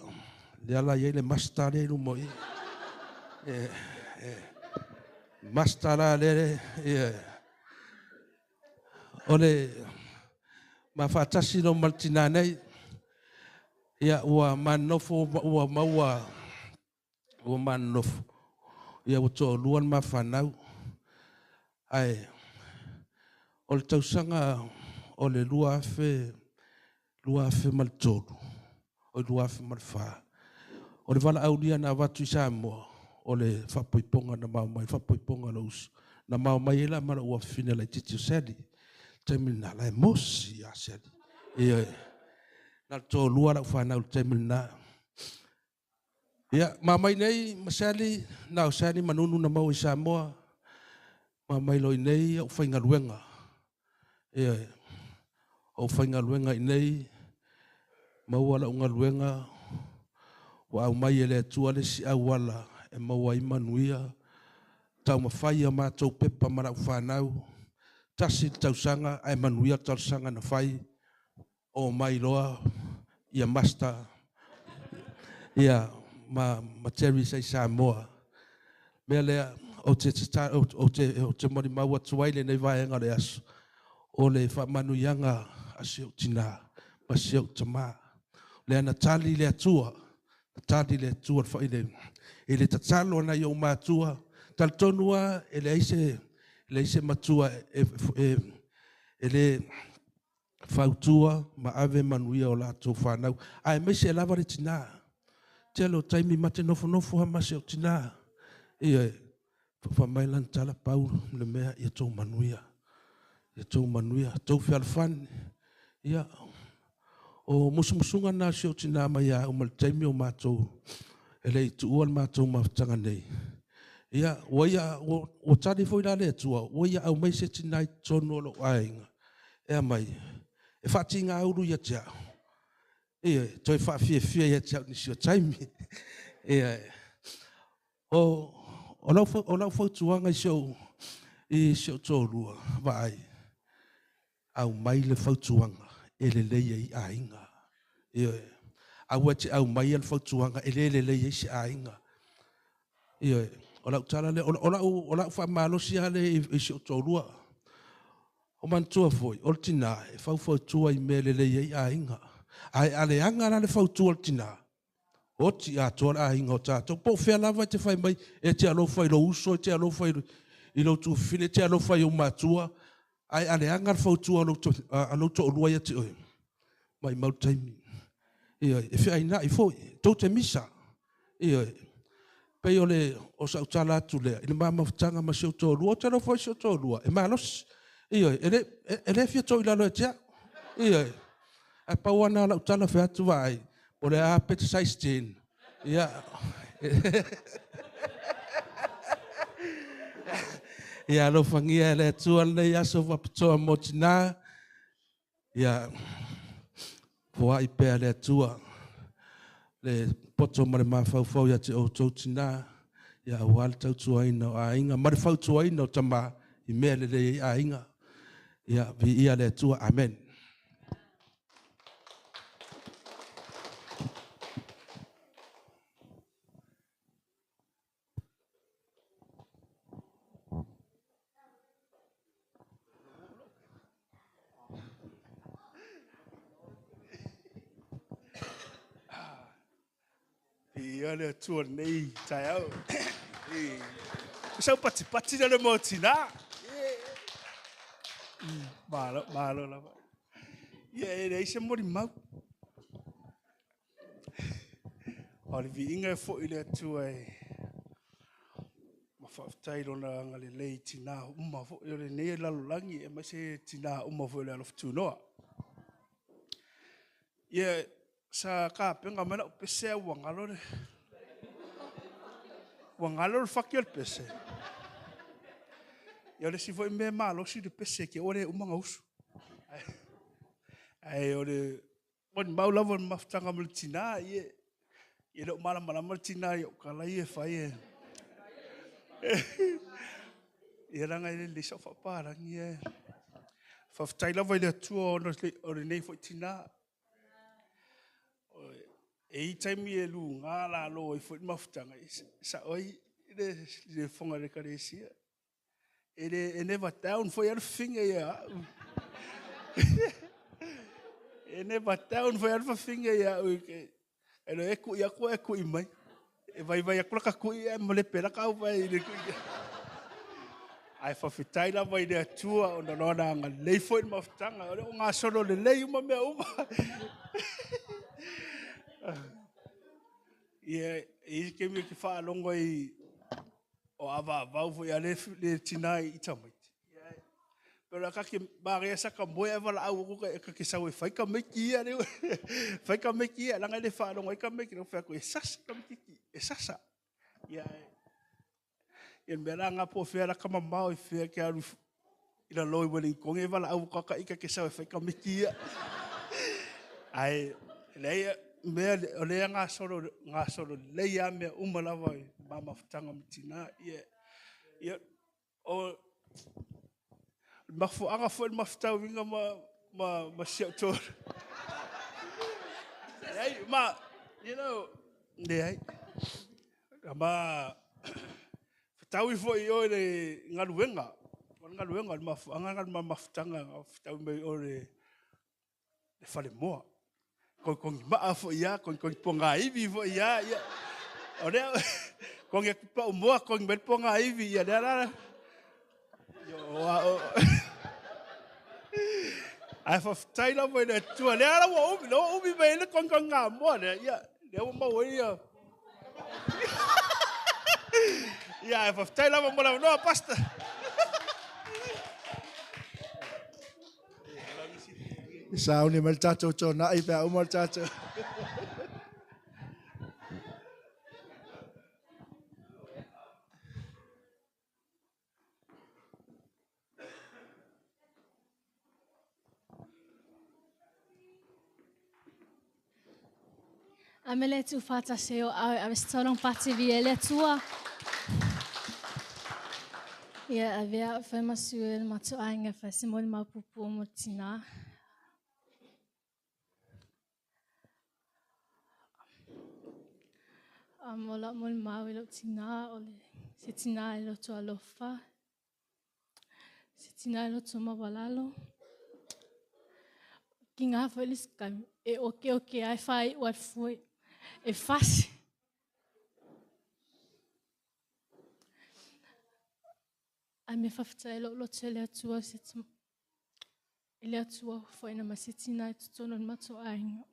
lea la e i ai le masta lea i luma o i. E, masta la lea, ia. O le ma faatasi loa ma le tinā nei, ia ua manofo ua maua ua manonofo, ia ua toalua le mafanau. Ae o le tausaga o le 2000, 2003, o le 2004, o le valaaulia na avatu i Samoa, o le faapoipoga na mao mai, faapoipoga o lou uso, na mao mai ai la ma lou afafine laitiiti o Sally. Taimi lena, la e mosi ia Sally. Ia, na le toalua lau fanau i le taimi lena. Ia, ma mai nei ma Sally, na o Sally manunu na maua i Samoa, ma mai loa i nei au faigaluega. Ia, ou faigaluega i nei, maua lau galuega, ua aumai e le Atua le isi auala e maua ai manuia, taumafai a matou pepa ma lau fanau, tasi le tausaga ae manuia le talosaga na fai, o mai loa ia master ia ma Terry i Samoa. Mea lea ou te molimau atu ai lenei vaega o le aso, o le faamanuiaga a si ou tinā ma si ou tamā. Lea na tali le Atua, na tali le Atua i le tatalo a nai ou matua. Talitonu lava e leai se matua e le fautua ma ave manuia o latou fanau. Aemaise lava le tinā. Tele o taimi ma te nofonofo lava ma si ou tinā. Ia, fai mai lana tala pau le mea ia tou manuia. Ia tou manuia, tou fealofani. Ia, o musumusuga na si ou tinā mai ia au ma le taimi o matou e le i tuua le matou mafutaga nei. Ia, ua tali foi la le Atua, ua ia aumai se tinā i totonu o lou aiga. E aumai, e faatigaulu ia te au. Ia, toe faafiafia ia te au nisi o taimi. Ia, o lau fautuaga i si ou toalua, vaai, aumai le fautuaga e lelei ai aiga. Ia, aua te aumai le fautuaga e le lelei ai se aiga. Ia, o lau tala lea, o lau faamalosi lava lea i si ou toalua. O manatua foi, o le tinā, e faufautua i mea lelei ai aiga. Ae a leaga la le fautua o le tinā, oti atoa le aiga o tatou. Po o fea lava e te fai mai, e te alofa i lou uso, e te alofa i lou tuafafine, e te alofa i ou matua. Ae a leaga le fautua a lou toalua ia te oe, maumau le taimi. Ia, e feainai foi, tou te misa. Ia, pei o le o sau tala atu lea, i le mamafutaga ma si ou toalua, ou te alofa i si ou toalua, e malosi. Ia, e le fia tou i lalo e te au. Ia, ae pau ana lau tala fai atu vaai, o le a pe te size 10. Ia, ia alofagia e le Atua lenei aso faapitoa mo tinā. Ia, foai pea le Atua le poto ma le mafaufau ia te outou tinā, ia aua le tautuaina o aiga ma le fautuaina o tamā i mea lelei ai aiga. Ia, viia le Atua. Amen. Ia le Atua lenei taeao. Sau patipati na le mo tina. Malo, malo lava. Ia e leai se molimau. O le viiga e foi i le Atua e ma faafetai lona agalelei i tinā uma foi o lenei lalolagi aemaise tinā uma foi o le alofa tunoa. Ia sa tapena mai lau pese ae ua galo le ua galo le faki o le pese. Ia o le isi foi mea e malosi le pese ke ua le uma ona usu. Ae o le molimau lava o le mafutaga ma le tinā, ia e le o malamalama le tinā i au tala ia e fai e. Ia leaga e le lelei sau faapalagi ae faafetai lava i le Atua ona o lenei foi tinā. E i ai taimi e luga lalo ai foi le mafutaga, e sao ai le fofoga o le Ekalesia. E le e never down foi lava le fafine ia au. E never down foi lava le fafine ia au. E loe e kui atu ae kui mai. E vaivai atu lata kui ae malepe lata au vai i le kui. Ae faafetai lava i le Atua ona lona agalelei foi i le mafutaga. O lea ua gasolo lelei uma mea uma. Ia, e i ai le taimi ou te faalogo ai o avaavau foi a le tina i tamaiti. Pe o le kake manaia saka moe ae valaau atu ta te sau e fai tamaiti ia, fai tamaiti ia, leaga e le faalogo ai tamaiti. Lea ou fai atu, e sasa tamaititi, e sasa. Ia, ia le mea la lena po o fea la ta mamao i fea e te alu i lalo i Wellington e valaau atu ta ita te sau e fai tamaiti ia. Ae leai mea o lea gasolo gasolo lelei lava mea uma lava i ma mafutaga ma tina. Ia, ia o le mafuaaga foi le mafutauina ma si au tolu. Leai, ma, you know, leai. Ma fetaui foi i o i le galuega. O le galuega, o le mafuaaga lena o le mafutaga na fetaui mai o le falemoa. Kogikogi maa foi ia, kogikogi pogaivi foi ia. Ia. O lea, kogi atu pau moa, kogi mai le pogaivi, ia lea la. Ae faafetai lava i le Atua, lea la ua umi, lea ua umi mai ai le kogikogi gamoa lea, ia, lea ua maua ai ia. Ia, ae faafetai lava mo le avanoa, Pastor. Sauni mai le tatou tonai pe a uma le tatou. Amele tu whātase o au ave se pati vi e le Atua. Ia avea whai masu e le matu ainga whai se moli maupupu o mo tina. O la moli mau i lo tina o le se tina e loto alofa. Se tina e loto mawalalo. Ki ngā whai le skai e oke oke ai whai o fui. E fasi. Ai me whawhita e lo loto e le Atua se e le Atua whaina ma se tina e tutono ni mato ainga.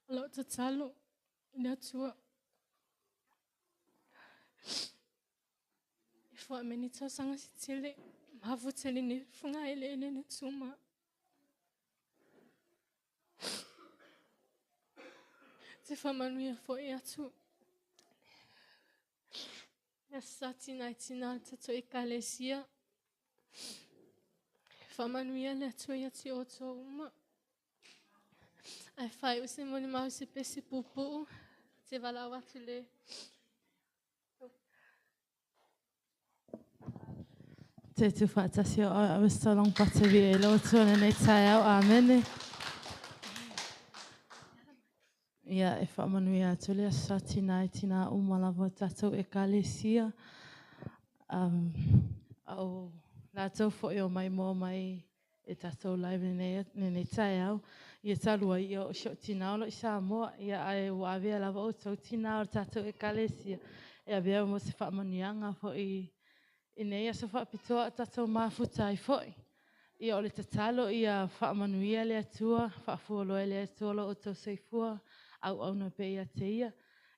O lau tatalo i le Atua. E fua me ni tausaga se tele, mafu tele ni funga ele ele ni tuma. Te whamanuia foi atu. Ia sa tina i tina tato ekalesia. Whamanuia le Atua ia te o tō uma. Ai whai o se moni mau se pese pupu. Te walau atu le. Te tu whaatasi o au ave so long pate vi e lo tua nei tai au. Amene. Ia e whaamanuia atu le asa tina i tina uma lava tatou ekalesia. Au lātou foi o mai moa mai E tātou live nei taeao. Ia talu ai ia o si o tina o lo i Samoa. Ia ai ua avea lava o tau tina o le tātou ekalesia. E avea mo se whaamanianga fo i nei aso whaapitoa tātou mafuta ai foi. Ia o le tatalo ia whaamanuia le atua, whaafualoa le atua lo o tau seifua, au auna pe ia te ia.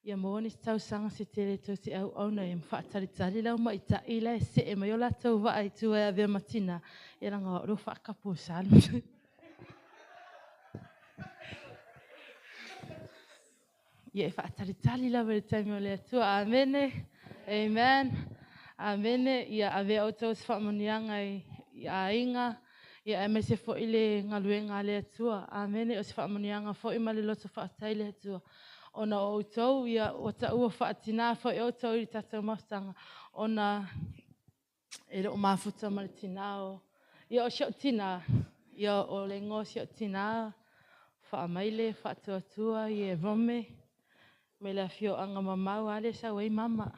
Ia mō ni tau sanga se tele tau te au auna e whaatalitali lau mai ta ila e se e mai o la tau waa i tua e avea matina. Ia langa o ro whaakapo salu. Ia e whaatalitali lau le taimi o le atua. Amene. Amen. Amene. Ia avea o tau se whaamanianga i ainga. Ia e mese fo i le ngaluenga le atua. Amene. O se whaamanianga fo i ma le loto whaatai le atua. Ona o tau ia o ta ua whaatina fo i o tau i tātou mafutanga. Ona e le o mafuta ma le tina o. Ia o si o tina. Ia o le ngo si o tina. Whaamaile, whaatuatua, i e rome. Me le awhio anga mamau ale sau ei mama.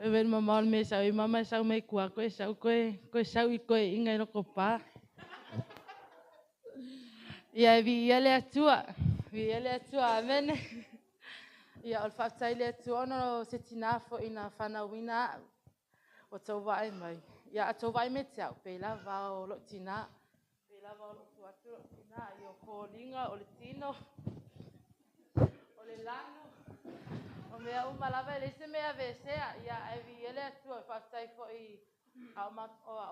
E ven mamau me sau ei mama sau me kua koe sau koe sau i koe inga i loko pā. Ia e vi ia le atua. Vi ia le atua, amene. Ia o le whaatai le atua ono se tina fo ina whanauina o tau vae mai. Ia a tau vae me te au, pe lava o lo tina. Pe lava o lo tuatu lo tina. Ia o kōlinga, o le tino. O le lanu. O mea uma lava e leise mea vesea. Ia e vi ia le atua e whaatai fo i a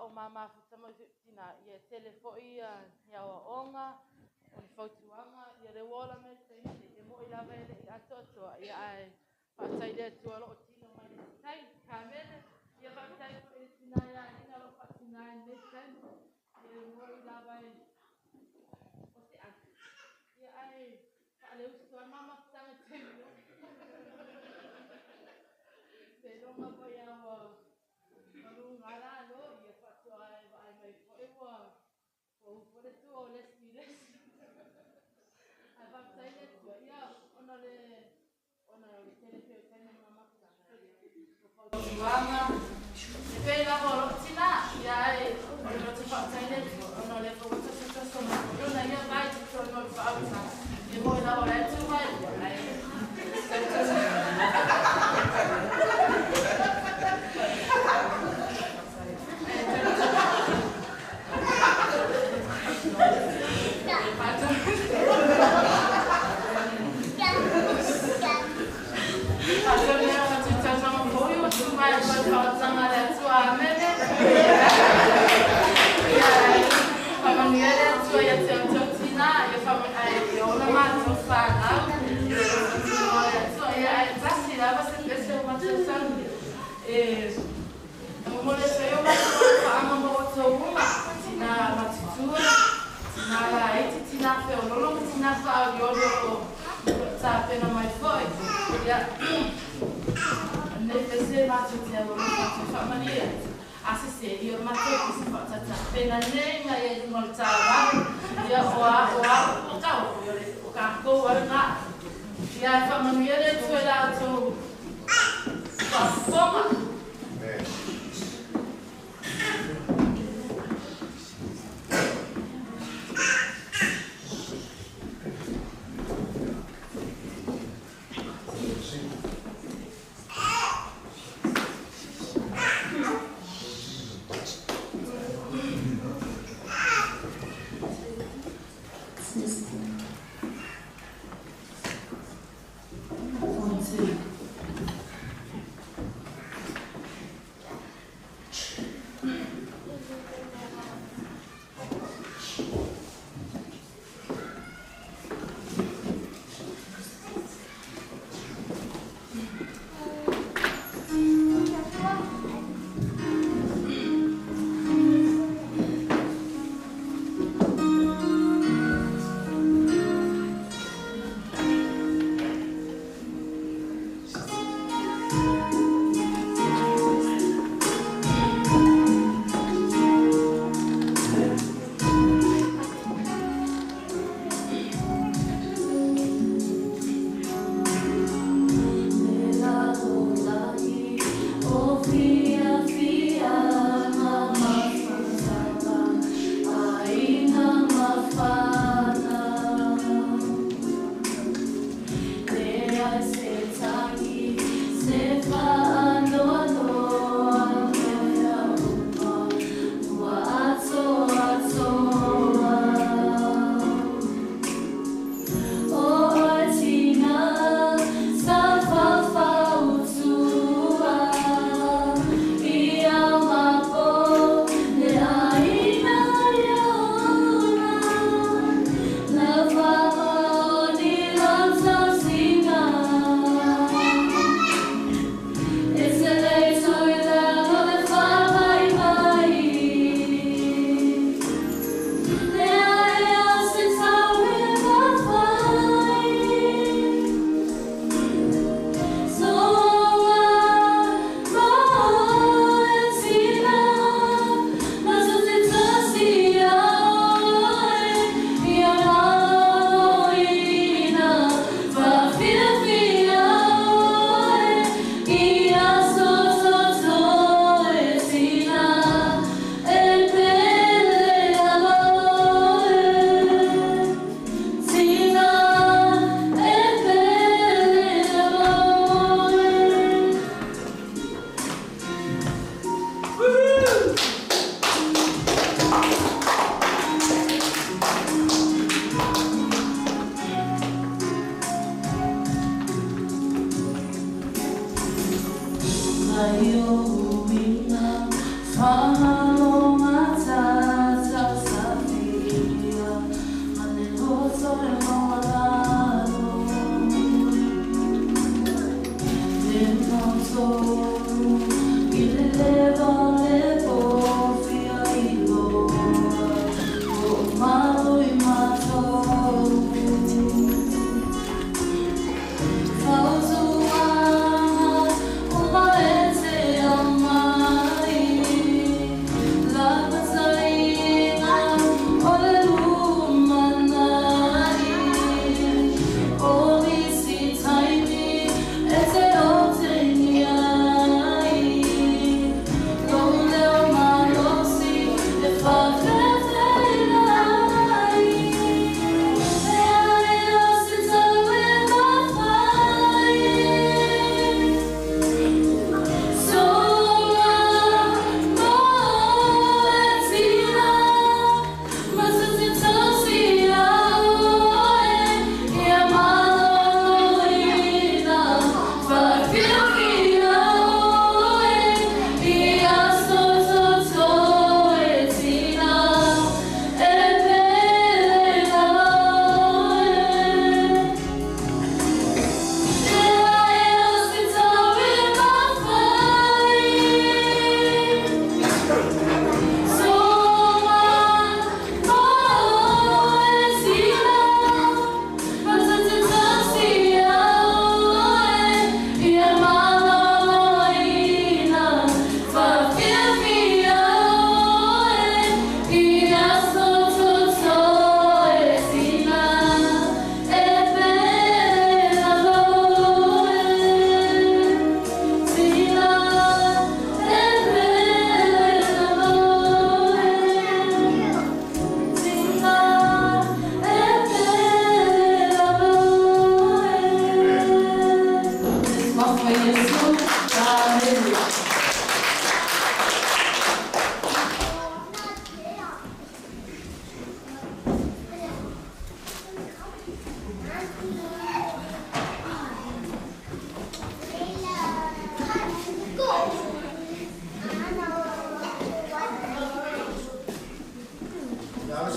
o mamafuta mo tina. Ia tele fo i ia o onga. O le fautuanga, ia le wola me te taimi, e mo i lava e le i atoatoa. Ia ai, whaatai le atua lo o tino mai le tai, kamene. Ia whaatai fo i le tina ia ina lo whaatina i le taimi. Ia mo i lava e o te atu. Ia ai, whaale usu a mama putanga taimi o. Te longa po ia wa marunga la lo, ia whaatua ai waai mai fo e wa ufo le tua o lesi lesi. Ai whaatai le atua, ia ona le tele peo taimi o mafutanga. Fautuanga, e pē lava o loo tina, ia ai, o le loto whaatai le atua, ona le whakatoso mai, ona ia vai te tonu o le whaaputanga. Ia mo i lava o le atu mai, ai, 1, 2.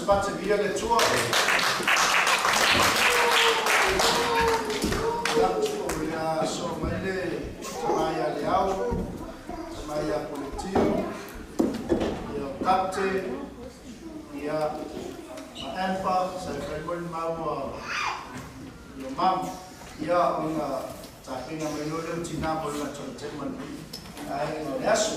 Se mate via le Atua. Ia, o le a so mai le tamai a le au, tamai a Poletio, ia o Kapte, ia ma Empa, sa e whai mo le maua ia mam, ia ona tapena mai loa leo tinā mo le matou te manu ai o le aso.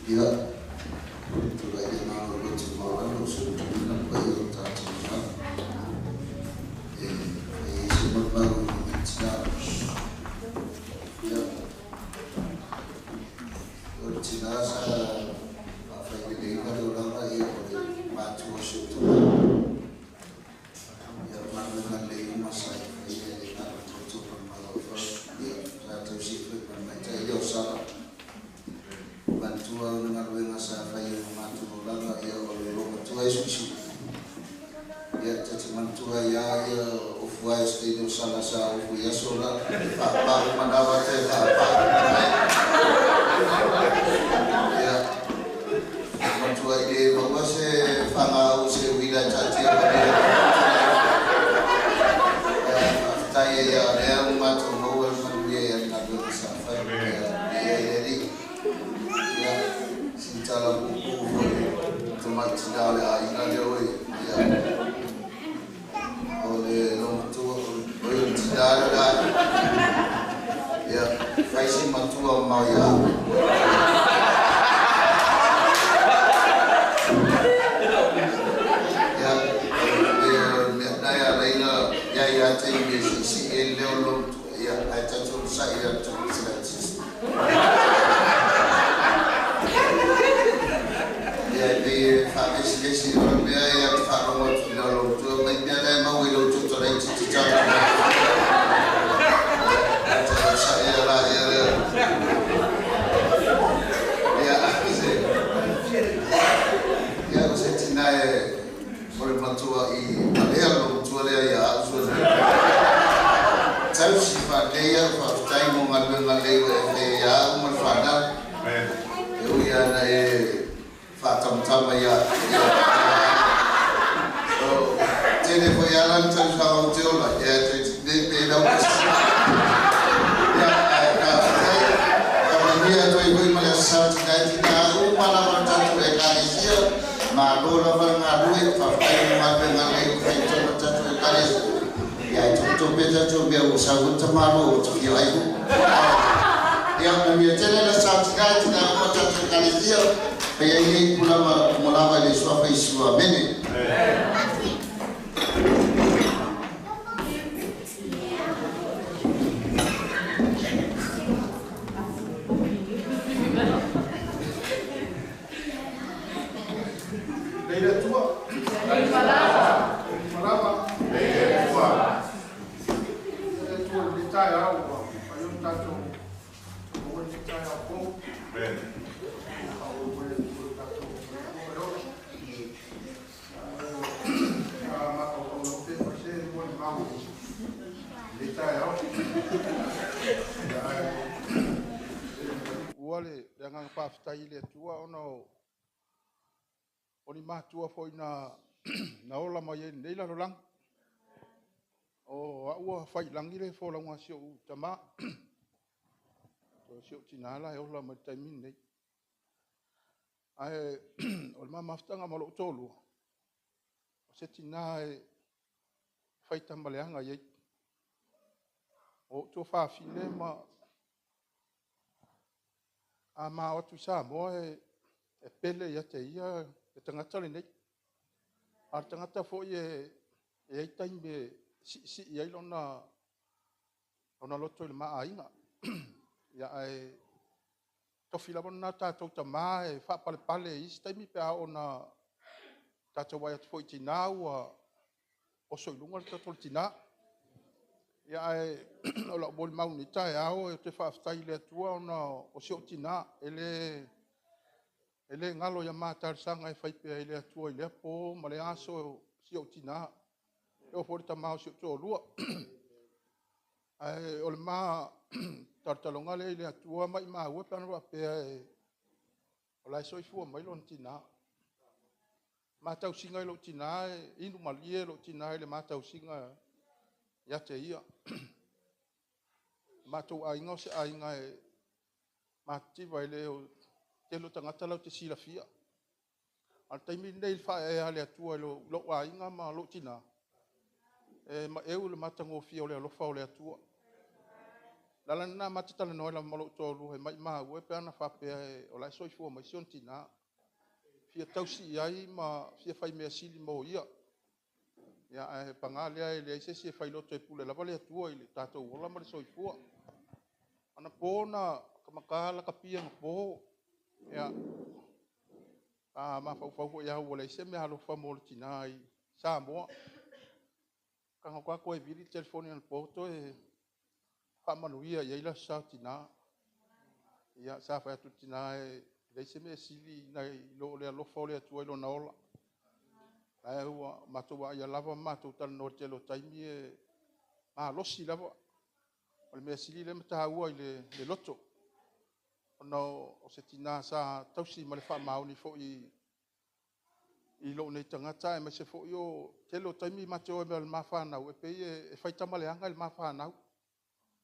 Ia, o le tulai le agaga o loto maualalo o se utuina le paia o tatou malu e fai ai se maumau i lenei tinā. Ia, o le tinā sa faafaileleina le olaga ia o le matua o si ou tama. Ia, o galuega lelei uma sa e faia e le na o le toto ma le mafaufau. Ia, sa tausi foi ma le maitai ia o Sala. Manatua o le galuega sa fai e le matou olaga ia o le lomatua e suisui. Ia ta te manatua ia ia ofu ae se taimi o sala sa ofu i aso la faapahu manawa te faapahu manae. Ia manatua i le maua se fagau se uila e taatia ma le Ia faafetai ai ia lea ua matou maua le manuia ia le galuega sa fai. Ia ia i le Alii. Ia, sina tala puupuu foi i tamai tinā o le aiga lea oe. Ia, o le lomatua, o le tinā lea o le aiga. Ia, fai si matua mamao ia au. Ia, o le mea lena e ala ai ona i ai lava taimi e siisii ai le leo o le lomatua, ia, ae tatou onosai i le alu tamaiti laitiiti. Ia, e pei e faavesivesi o le mea ia te faalogo atu i lalo o tua mai mea la e maua i lou toto laitiiti tatou Ia, tatou onosai ia la ia lea. Ia, se, ia, o se tina e o le matua i valea le matua lea ia au sua. Tausi faalelei au, faafetai mo galuega lelei ua e faia ia au ma le fanau. E ui lava ina e faatamatama ia ia o tele foi lava la le tausaga ou te ola ai, ia toe nei pe lau ia ae faafetai. Faamanuia atu ai foi ma le Aso Sa tina e tina uma lava le tatou Ekalesia. Malo lava le galue, faafetai mo galuega lelei ua fai i totonu o le tatou Ekalesia. Ia e topetope tatou mea ua sau ai le tamaloa ua tafia ai foi. Ia manuia tele le Aso Sa tina e tina uma le tatou Ekalesia. Faia ai nei upu lava mo lava i le Suafa Iesu. Amene. Lei le Atua. Lei malama. Lei malama. Lei le Atua. Le Atua i lenei taeao ua mafai ona tatou maua lenei taeao fou. Amen. Faaauau mai le Atua i le tatou soifua ma le ola. A mafaufau lau pe fai se molimau i lenei taeao. Ia, ae Ua le agaga faafetai i le Atua ona o O ni matua foi na na ola mai ai i lenei lalolagi. O au ua fai i lagi le folauga a si ou tama. O si ou tina la e ola mai le taimi lenei. Ae o le ma mafutaga ma lou toalua, o se tina e faitamaleaga i ai. O ou tuafafine ma a ma o atu i Samoa e pele ia te ia le tagata lenei. A o le tagata foi e i ai taimi e siisii ai lona loto i le ma aiga. Ia ae tofi lava lena tatou tama e faapalepale i isi taimi pe a oo ina tatou vaai atu foi i tina ua oso i luga le toto o le tina. Ia ae o lau molimau i lenei taeao, ou te faafetai i le Atua ona o si ou tina, e le galo ia ma talosaga e fai pea i le Atua i lea po ma lea aso si ou tina. E oo foi i le tama o si ou toalua. Ae o le ma talotaloga lea i le Atua maimau e pe ana faapea o la e soifua mai lona tina. O le ma tausiga i lou tina, e inu malie lou tina i le ma tausiga ia te ia. O matou aiga o se aiga e matitiva, e le o le tele o tagata latou te silafia. A o le taimi lenei i le faaeaea a le Atua i lou aiga ma lou tina, e maeu i le matagofie o le alofa o le Atua. O le ala lena ma te talanoa ai lava ma lou toalua, maimau e pe ana faapea o la e soifua mai si ona tina, e fia tausi i ai ma fia fai mea sili mo ia. Ae paga lea, e leai se isi e failoto, e pule lava le Atua i lo tatou ola ma le soifua. O anapo na matamata lakapi anapo, sa mafaufau foi lava ua leai se meaalofa mo le tina i Samoa. Tago atu lava toe vili le telefoni anapo toe faamanuia i ai le Aso Sa o Tina. Ia sa fai atu i le tina e leai se mea e sili nai lo le alofa o le Atua i lona ola. O la ua matou vaaia lava ma matou talanoa i le tele o taimi, e malosi lava. O le mea sili lea ma taua i le loto, ona o se tina sa tausi ma le faamaoni foi i lou nei tagata, aemaise foi o le tele o taimi ma te o ai ma le ma fanau, e pei e faitama leaga i le ma fanau,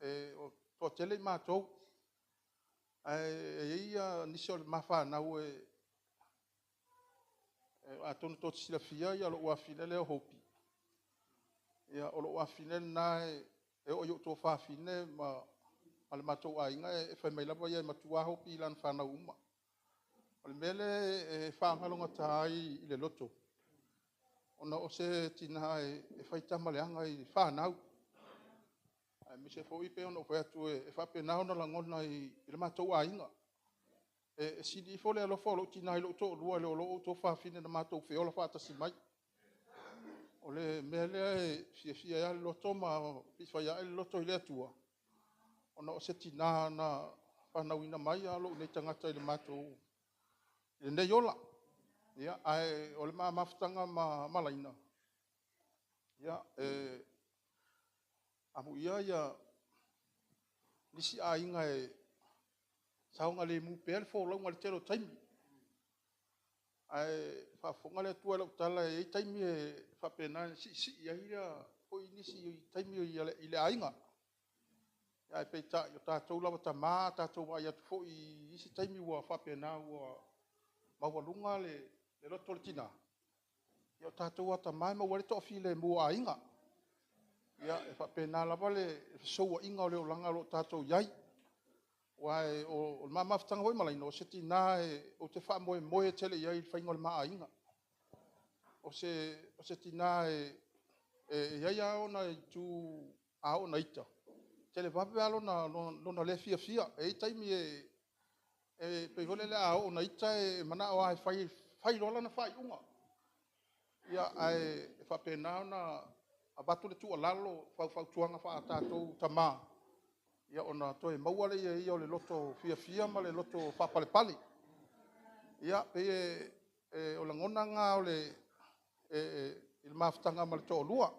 e toatele i matou. Ae i ai nisi o le ma fanau, atonu tou te silafia lou afafine lea o Hope, o lou afafine lena e oo i ou tuafafine ma le matou aiga, e fai mai lava ia e matua Hope i lana fanau uma. O le mea lea e faagalogata ai i le loto, ona o se tina e faitama leaga i fanau, aemaise foi e pei ona ou fai atu, e faapena ona lagona i le matou aiga. E sili ifo le alofa o lou tina i lou toalua i lo lou tuafafine na matou feola faatasi mai. O le mea lea e fiafia ai lava le loto ma fiafia ae le loto i le Atua, ona o se tina na fanauina mai lou nei tagata i lenei ola. Ae o le ma mafutaga ma Laina, ia, amuia nisi aiga e saogalemu pea le folauga i le tele o taimi. Ae faafofoga le Atua i lau tala, e i ai taimi e faapena e siisii ai foi nisi taimi i le aiga. Ae peitai o tatou lava tama, a tatou vaai atu foi i isi taimi ua faapena ua maualuga le loto o le tina, ia o tatou lava tama e maua ai le toafilemu o aiga. E faapena lava le fesouaiga o le olaga o lo o tatou i ai. Aua o le ma mafutaga foi ma Laina, o se tina ou te faamoemoe tele i ai i le faiga o le ma aiga. O se tina e i ai lava ona itu, a oo ina ita, e televave lava lona lea fiafia. E i ai taimi e pei foi lele a oo ina ita e manao lava e fai loa lana faaiuga. Ae faapena ona avatu le tuualalo, faufautuaga faa-tatou tama, ona toe maua lea e ia o le loto fiafia ma le loto faapalepale. Ia, pei o lagona na i le mafutaga ma le toalua,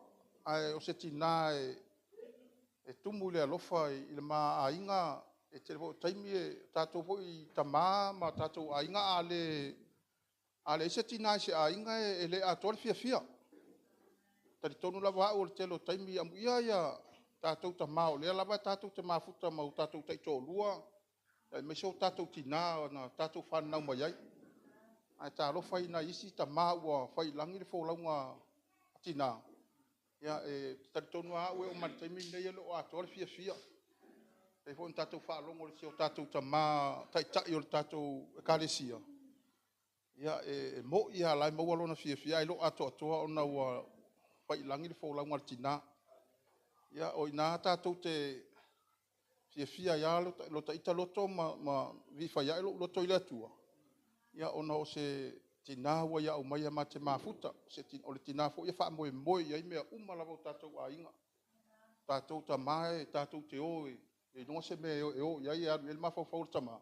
ae o se tina e tumu i le alofa i le ma aiga. E tele foi o taimi, o tatou foi tama ma tatou aiga, a leai se tina i se aiga e le atoa le fiafia. E talitonu lava au o le tele o taimi, amuia tatou tama o lea lava tatou te mafuta ma o tatou taitoalua, aemaise o tatou tina na tatou fananau mai ai. Ae talofa i nai isi tama ua fai i lagi le folauga a tina. Ia e talitonu lava au e oo mai i le taimi lenei e le o atoa le fiafia. E pei foi ona tatou faalogo i si o tatou tama taitai o le tatou Ekalesia, ia e moni lava o la e maua lona fiafia ae le o atoatoa ona ua fai i lagi le folauga a le tina. Ia, o i ina tatou te fiafia ai lava lota ita loto ma fai a'e lo'u loto i le Atua, ona o se tina ua ia aumaia ma te mafuta. O le tina foi e faamoemoe i ai mea uma lava o tatou aiga. O tatou tama tatou te o e iloga se mea e o i ai e alu i ai le mafaufau o le tama,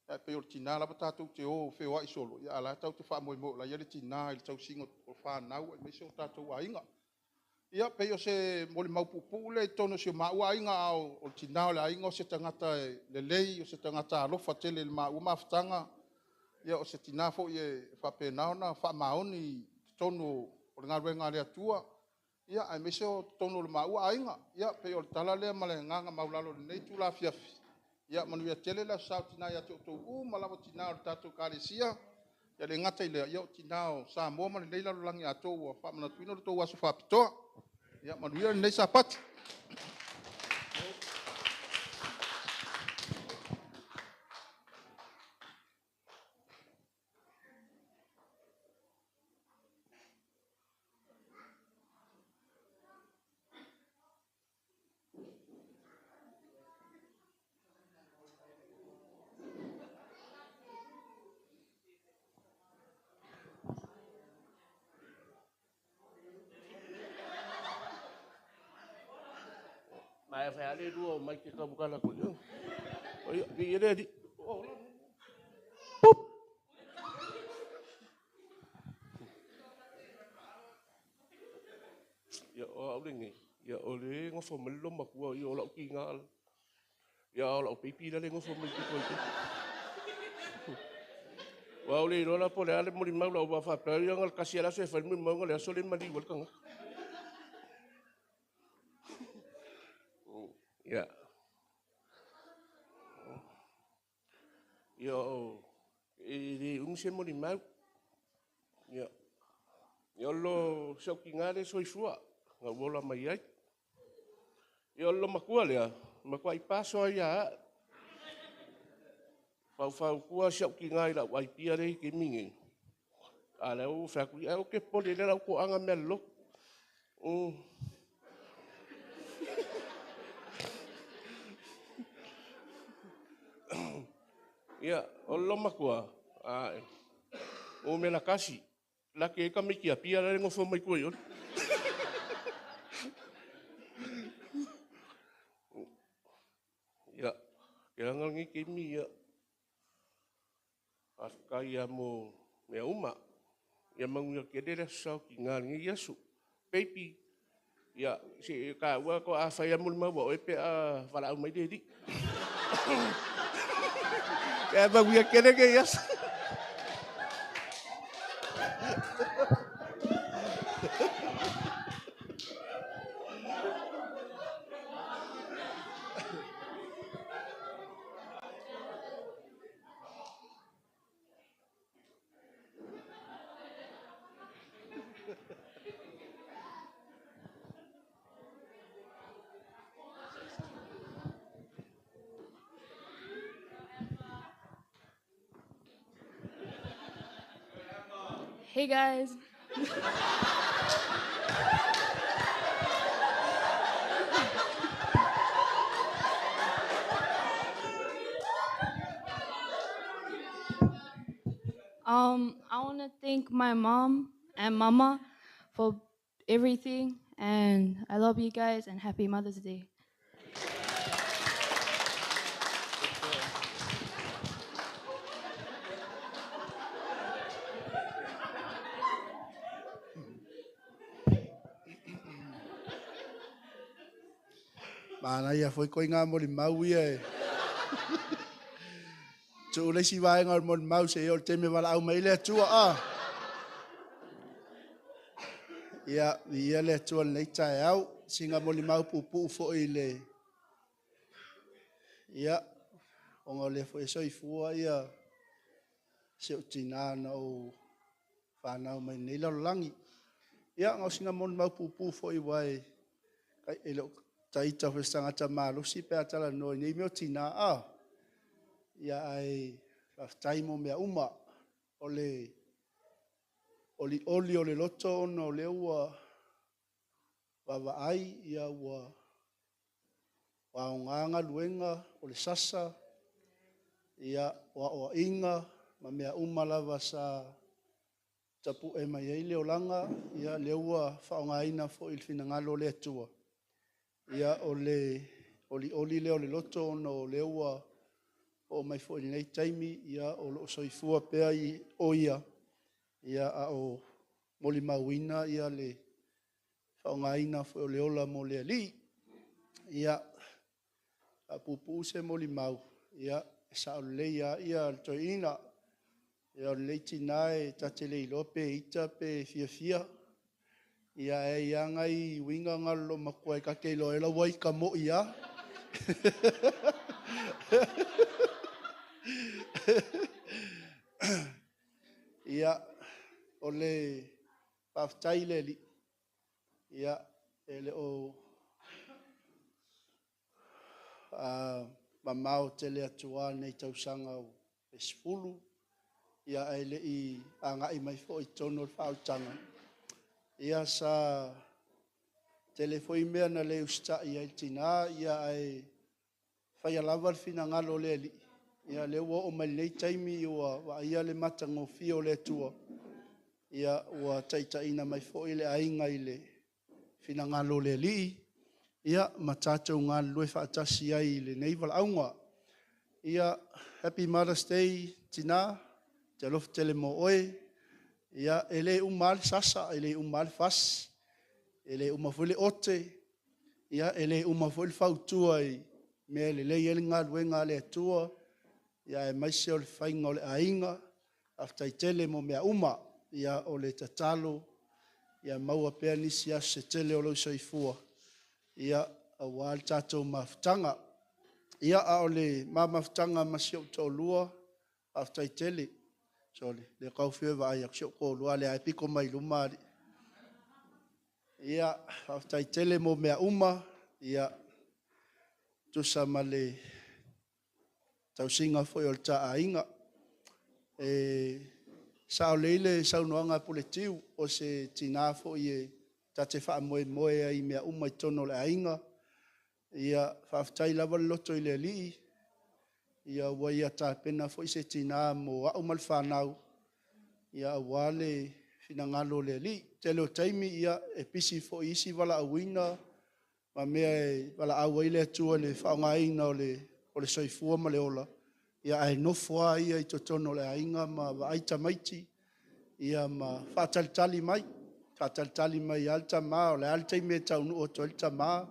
ae pei o le tina lava tatou te o feoai solo, a o la e tatou te faamoemoe o la e i ai le tina i le tausiga o fanau aemaise o tatou aiga. Ia, pei o se molimau puupuu lea i totonu o si o maua aiga, a o le tina o le aiga o se tagata e lelei, o se tagata alofa tele i le maua mafutaga. Ia o se tina foi e faapena ona faamaoni i totonu o le galuega a le Atua, aemaise o totonu o le maua aiga. Ia pei o le tala lea ma le agaga maualalo i lenei itula afiafi. Ia manuia tele le Aso Sa o Tina ia te outou uma lava tina o le tatou Ekalesia. E le gata i lea, o tina o Samoa ma lenei lalolagi atoa ua faamanatuina lo outou aso faapitoa. Ia manuia lenei Sapati. Lua o Mike e taumataga atu i o. Ia, viia le Alii. Ia, o au lenei, o lea e nofo mai le loomatua, ia o lou tiga lea. A o lau baby lale e nofo mai le pito i i. Ua ou le iloa la po o le a le molimau a faapea na o le tasi lava le aso e fai ai le molimau na o le aso lea e maliu ai le tagata. Ia, e le umi se molimau. Ia, o si ou tina lea e soifua na ou ola mai ai. Ia o le loomatua lea, e matuai paso lava ia te au. Faufautua si ou tina i lau idea lea e i ai i le taimi lenei, a o lea ua ou fai atu, ae aua e te popole i lea la ua toaga mea o le lotu. Ia, o le loomatua, numera tasi, laki ai tamaiti i Apia la e nofo mai tua i o. Ia, leaga lenei taimi, ia, faafetai lava mo mea uma. Ia manuia tele le Aso Sa o Tina i lenei aso. Baby, ia, e taua faatoa fai lava molimau a oe pe a valaau mai le Alii. Ae manuia tele lenei aso. Hey guys. I want to thank my mom and mama for everything, and I love you guys, and happy Mother's Day. Manaia foi koe ngā molimau ia e. Tuu le isi vaega o le molimau se i o le taimi e valaau mai ai le Atua a. Ia, viia le Atua i lenei taeao. Sina molimau puupuu foi i le ia, ona o lea foi e soifua ia si ou tina na ou fanau mai i lenei lalolagi. Ia, na o sina molimau puupuu foi aua e le o ita foi o se tagata malosi pe a talanoa i nei mea o tina, a? Ia, ae faafetai mo mea uma. O le olioli o le loto ona o lea ua vaavaai ua aoga galuega, o le sasa, o aoaiga ma mea uma lava sa tapue mai ai le olaga, ia lea ua faaaogaina foi i le finagalo o le Atua. Ia, o le olioli lea o le loto ona o lea ua oo mai foi i lenei taimi o lo o soifua pea o ia, a o molimauina le faaaogaina foi o le ola mo le Alii. Ia, faapuupuu se molimau, ia, e sao lelei lava le toeaina. Ia, o lenei tina e ta te le iloa pe ita pe fiafia. Ia ae i ai lava nai uiga na o le loomatua e ta te iloa ai o la e ua ita moi lava. Ia, o le faafetai i le Alii, ia, e le o mamao tele atu lava i lenei tausaga e 10, ae le i agai mai foi i totonu o le faaolataga, ia sa tele foi mea na le usitai ai i le tina, ae faia lava le finagalo o le Alii. Ia lea ua oo mai lenei taimi ua vaaia le matagofie o le Atua, ua taitaiina mai foi le aiga i le finagalo o le Alii, ia ma tatou galulue faatasi ai i lenei valaauga. Ia, Happy Mother's Day tina, ou te alofa tele mo oe. Ia, e le uma lava le sasa, e le uma lava le fasi, e le uma foi le ote, e le uma foi le fautua i mea e lelei ai le galuega a le Atua, aemaise o le faiga o le aiga. Faafetai tele mo mea uma. Ia, o le tatalo, ia maua pea nisi aso se tele o lou soifua aua le tatou mafutaga. Ia, a o le ma mafutaga ma si ou toalua, faafetai tele. Sole, o lea e tau fiu e vaai atu si ou toalua, a o lea lava e pito mai luma alii. Ia, faafetai tele mo mea uma, e tusa ma le tausiga foi o le ta aiga. E sao lelei le saunoaga a Puletiu, o se tina foi ta te faamoemoe ai i mea uma i totonu o le aiga. Faafetai lava le loto i le Alii ua Ia tapena foi se tina mo au ma le fanau aua le finagalo o le Alii. O le tele o taimi e pisi foi i isi valaauina ma mea e valaau ai le Atua i le faaaogaina o le soifua ma le ola, ae nofo lava ia i totonu o le aiga ma vaai tamaiti ma faatalitali mai, faatalitali mai lava le tama, o le a le taimi e taunuu atu ai le tama,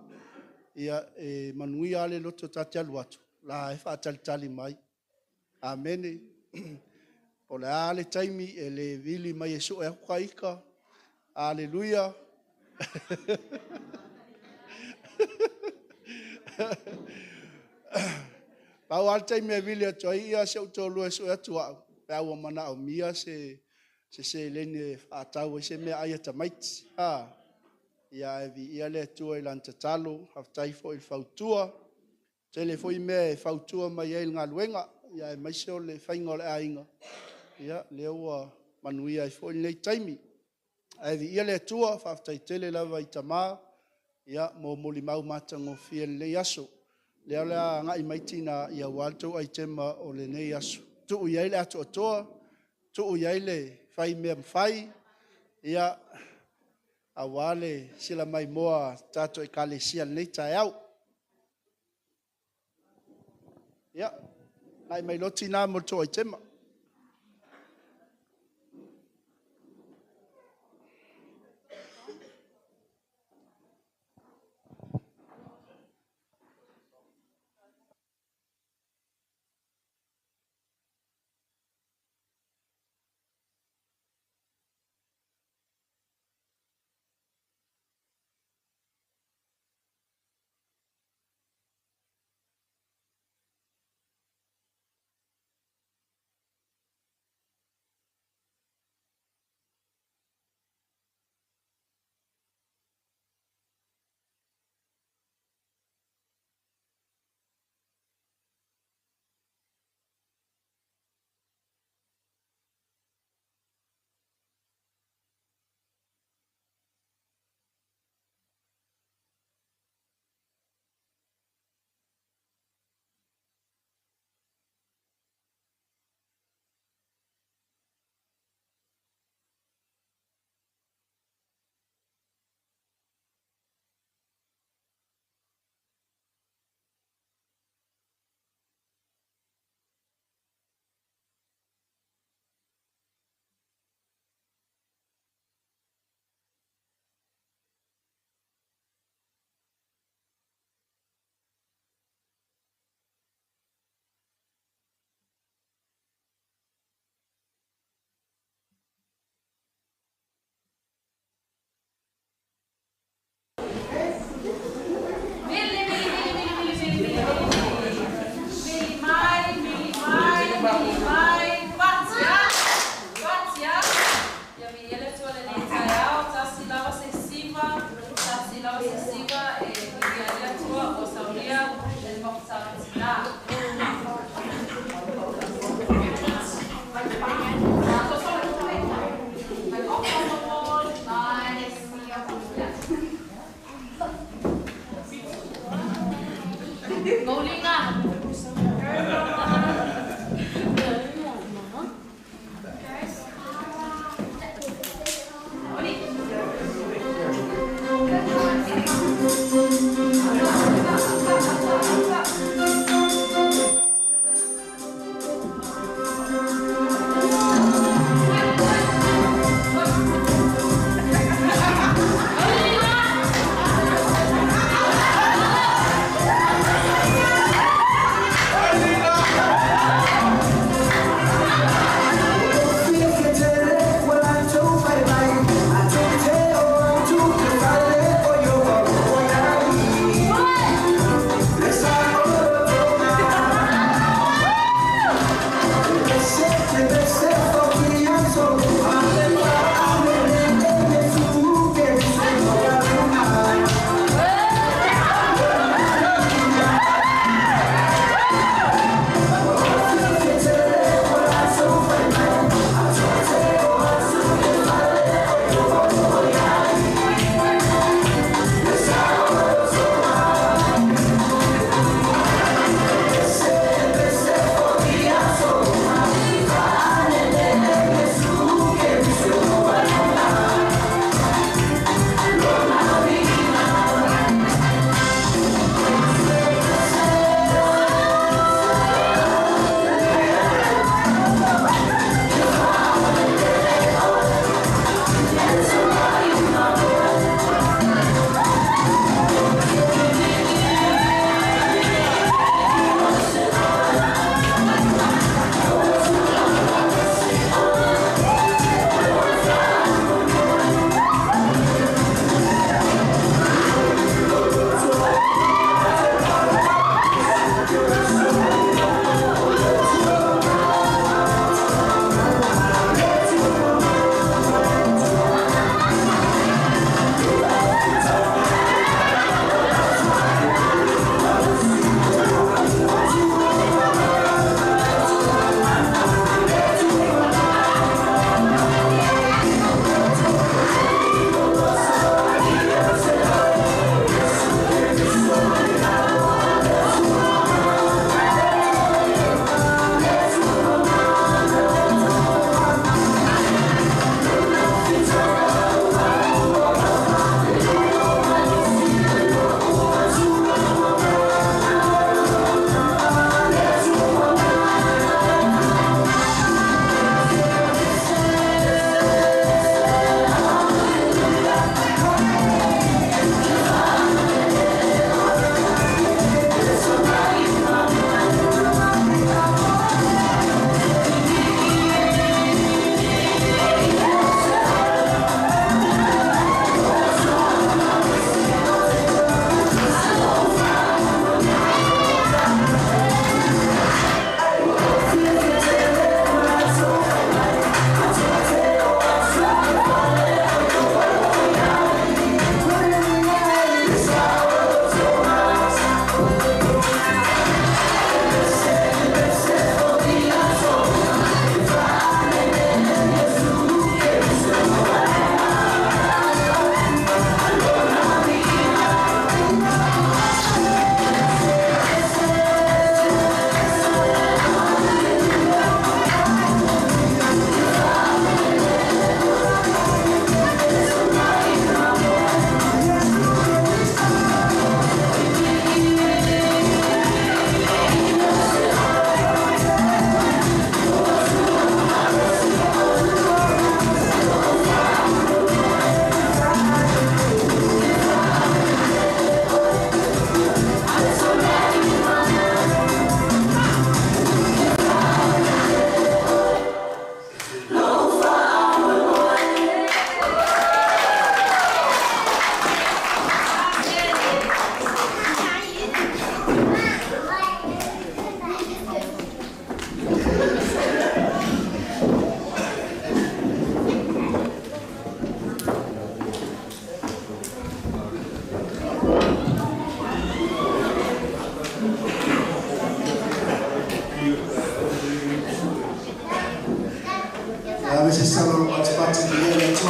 ia e manuia lava le loto ta te alu atu, o la e lava e faatalitali mai. Amene. Po o le a le taimi, e le vili mai e sue atu ta ita, haleluia. Pau lava le taimi e vili atu ai si ou toalua e sue atu au, pe a ua manaomia se seleni e faatau ai se meaai a tamaiti, ae viia le Atua i lana tatalo, faafetai foi le fautua. E tele foi mea e fautua mai ai i le galuega, aemaise o le faiga o le aiga, lea ua manuia ai foi lenei taimi. Ae viia le Atua, faafetai tele lava i tama mo molimau matagofie i lenei aso. O lea o le a agai mai tina aua le tou aitema o lenei aso. Tuu i ai le atoatoa, tuu i ai le fai mea mafai, aua le silamaimoa a le tatou Ekalesia i lenei taeao. Ia, agai mai loa tina mo le tou aitema.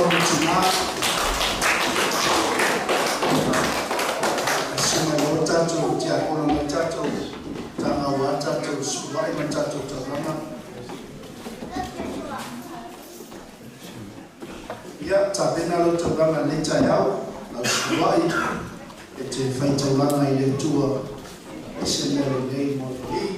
Atua mo tina. Sima o tātou tiakono ma tātou tāngau a tātou suai ma tātou taulama. Ia, tāpena lau taulama le taeao, lau suai, e te whai taulanga i le Atua, e se mea lelei mo le alii.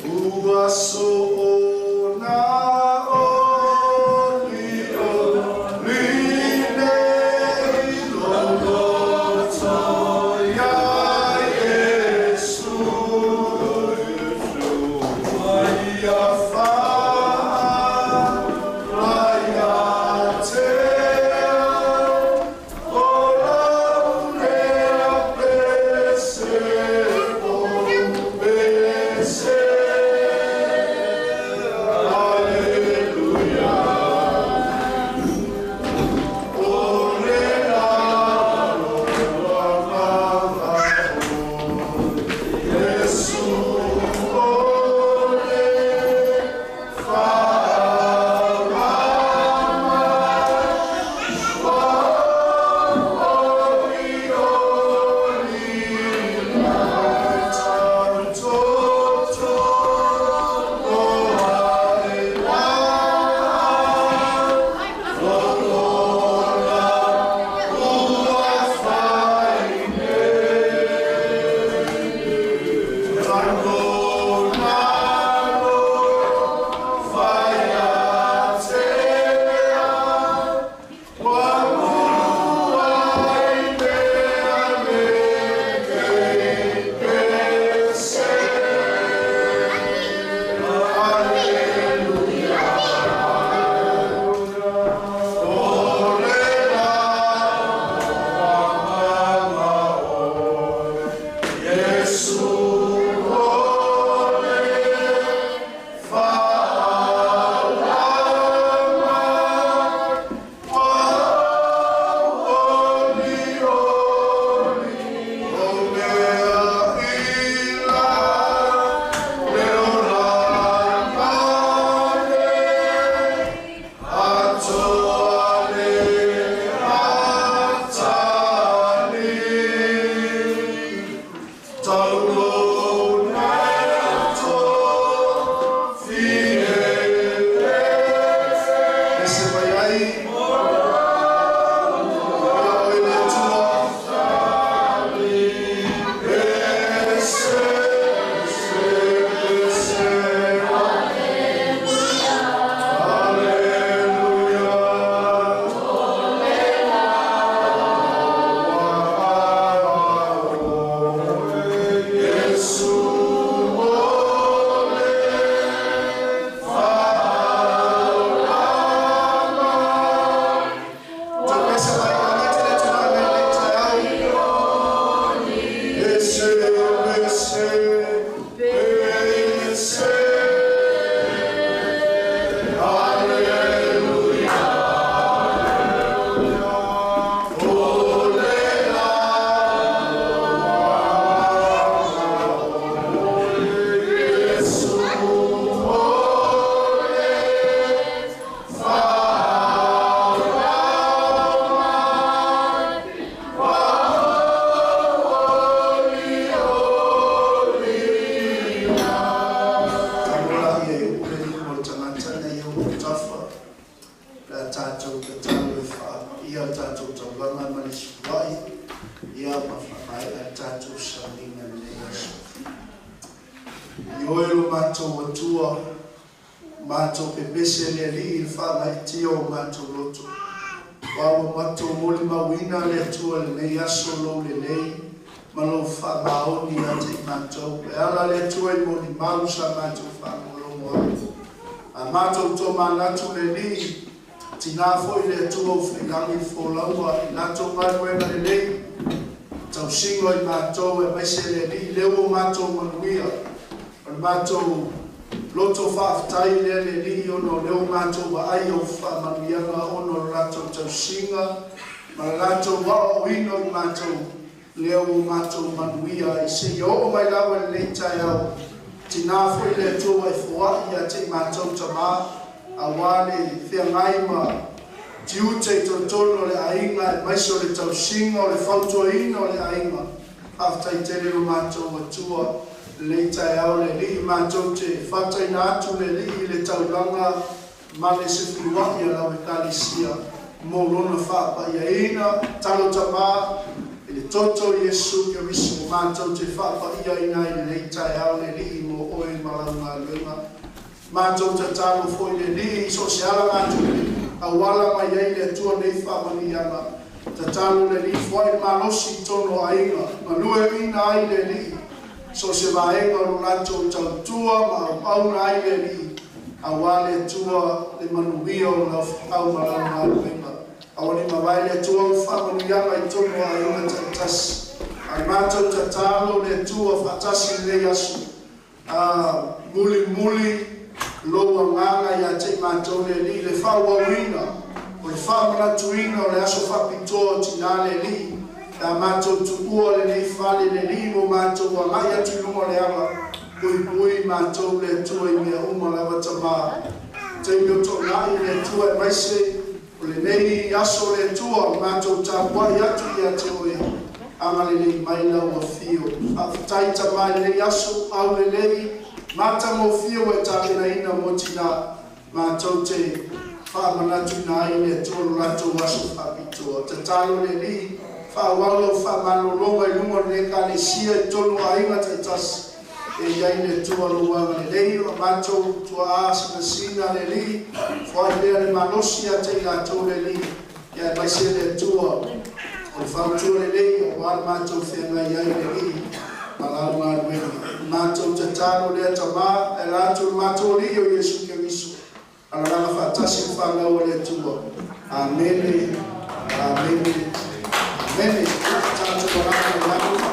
Ua soona oli oli nei loloto ia Iesu. Ia wha ia tea, o lau lea pese o pese. A mātou tō manatu le li, tina foi le Atua o failangi folaua i latou galuega lelei, tausiga i matou e maise le Alii lea ua matou manuia. O le matou loto faafetai lea le Alii ona o lea ua matou vaai au faamanuiaga ona o le latou tausiga ma le latou aoaoina o i matou lea ua matou manuia ai seia oo mai lava i lenei taeao. Tina foi le Atua ua e foai ia te i matou tamā auā le feagai ma tiute i totonu o le aiga aemaise o le tausiga o le fautuaina o le aiga. Faafetai tele lo matou Atua lenei taeao le Alii matou te faataina atu le Alii i le taulaga ma le sefuluai a lau Ekalesia mo lona faapaiaina talo tamā i le toto o Iesu Keriso matou te faapaiaina ai lenei taeao le Alii mo oe ma lau galuega. Matou tatalo foi le Alii i so o se alagatupe auala mai ai le Atua nei faamanuiaga. Tatalo le Alii foai le malosi i totonu o aiga, galueaiina ai le Alii so o se vaega o lo latou tautua ma auauna ai le Alii, auā le Atua le manuia o lau feau ma lau galuega. Aua ne i mavae le Atua au faamanuiaga i totonu o aiga taitasi. Ae matou tatalo le Atua faatasi i lenei aso, A mulimuli lou agaga ia te i matou le Alii i le faaauauina o le faamanatuina o le aso faapitoa o Tinā le Alii, pe a matou tuua lenei fale le Alii ua matou agai atu i luga o le ala, puipui matou le Atua i mea uma lava Tamā. Taimi o toonai le Atua aemaise o lenei aso le Atua ua matou tapuai atu ia te Oe, agalelei mai lau Afio. Faafetai Tamā i lenei aso aulelei matagofie ua e tapenaina mo tinā matou te faamanatuina ai le Atua lo latou aso faapitoa. Tatalo le Alii, faaauau lau faamalologa i luga o lenei Ekalesia i totonu o aiga taitasi e i ai le Atua lou agalelei. O matou tuaa sinasina le Alii, foai lea le malosi ia te i latou le Alii, aemaise le Atua o le fautua lelei aua le matou feagai ai le Alii ma lau galuega. Matou tatalo lea Tamā, e ala atu i le matou Alii o Iesu Keriso, alalaga faatasi le fanau a le Atua. Amene, amene, amene. Tatou alaga i lalo.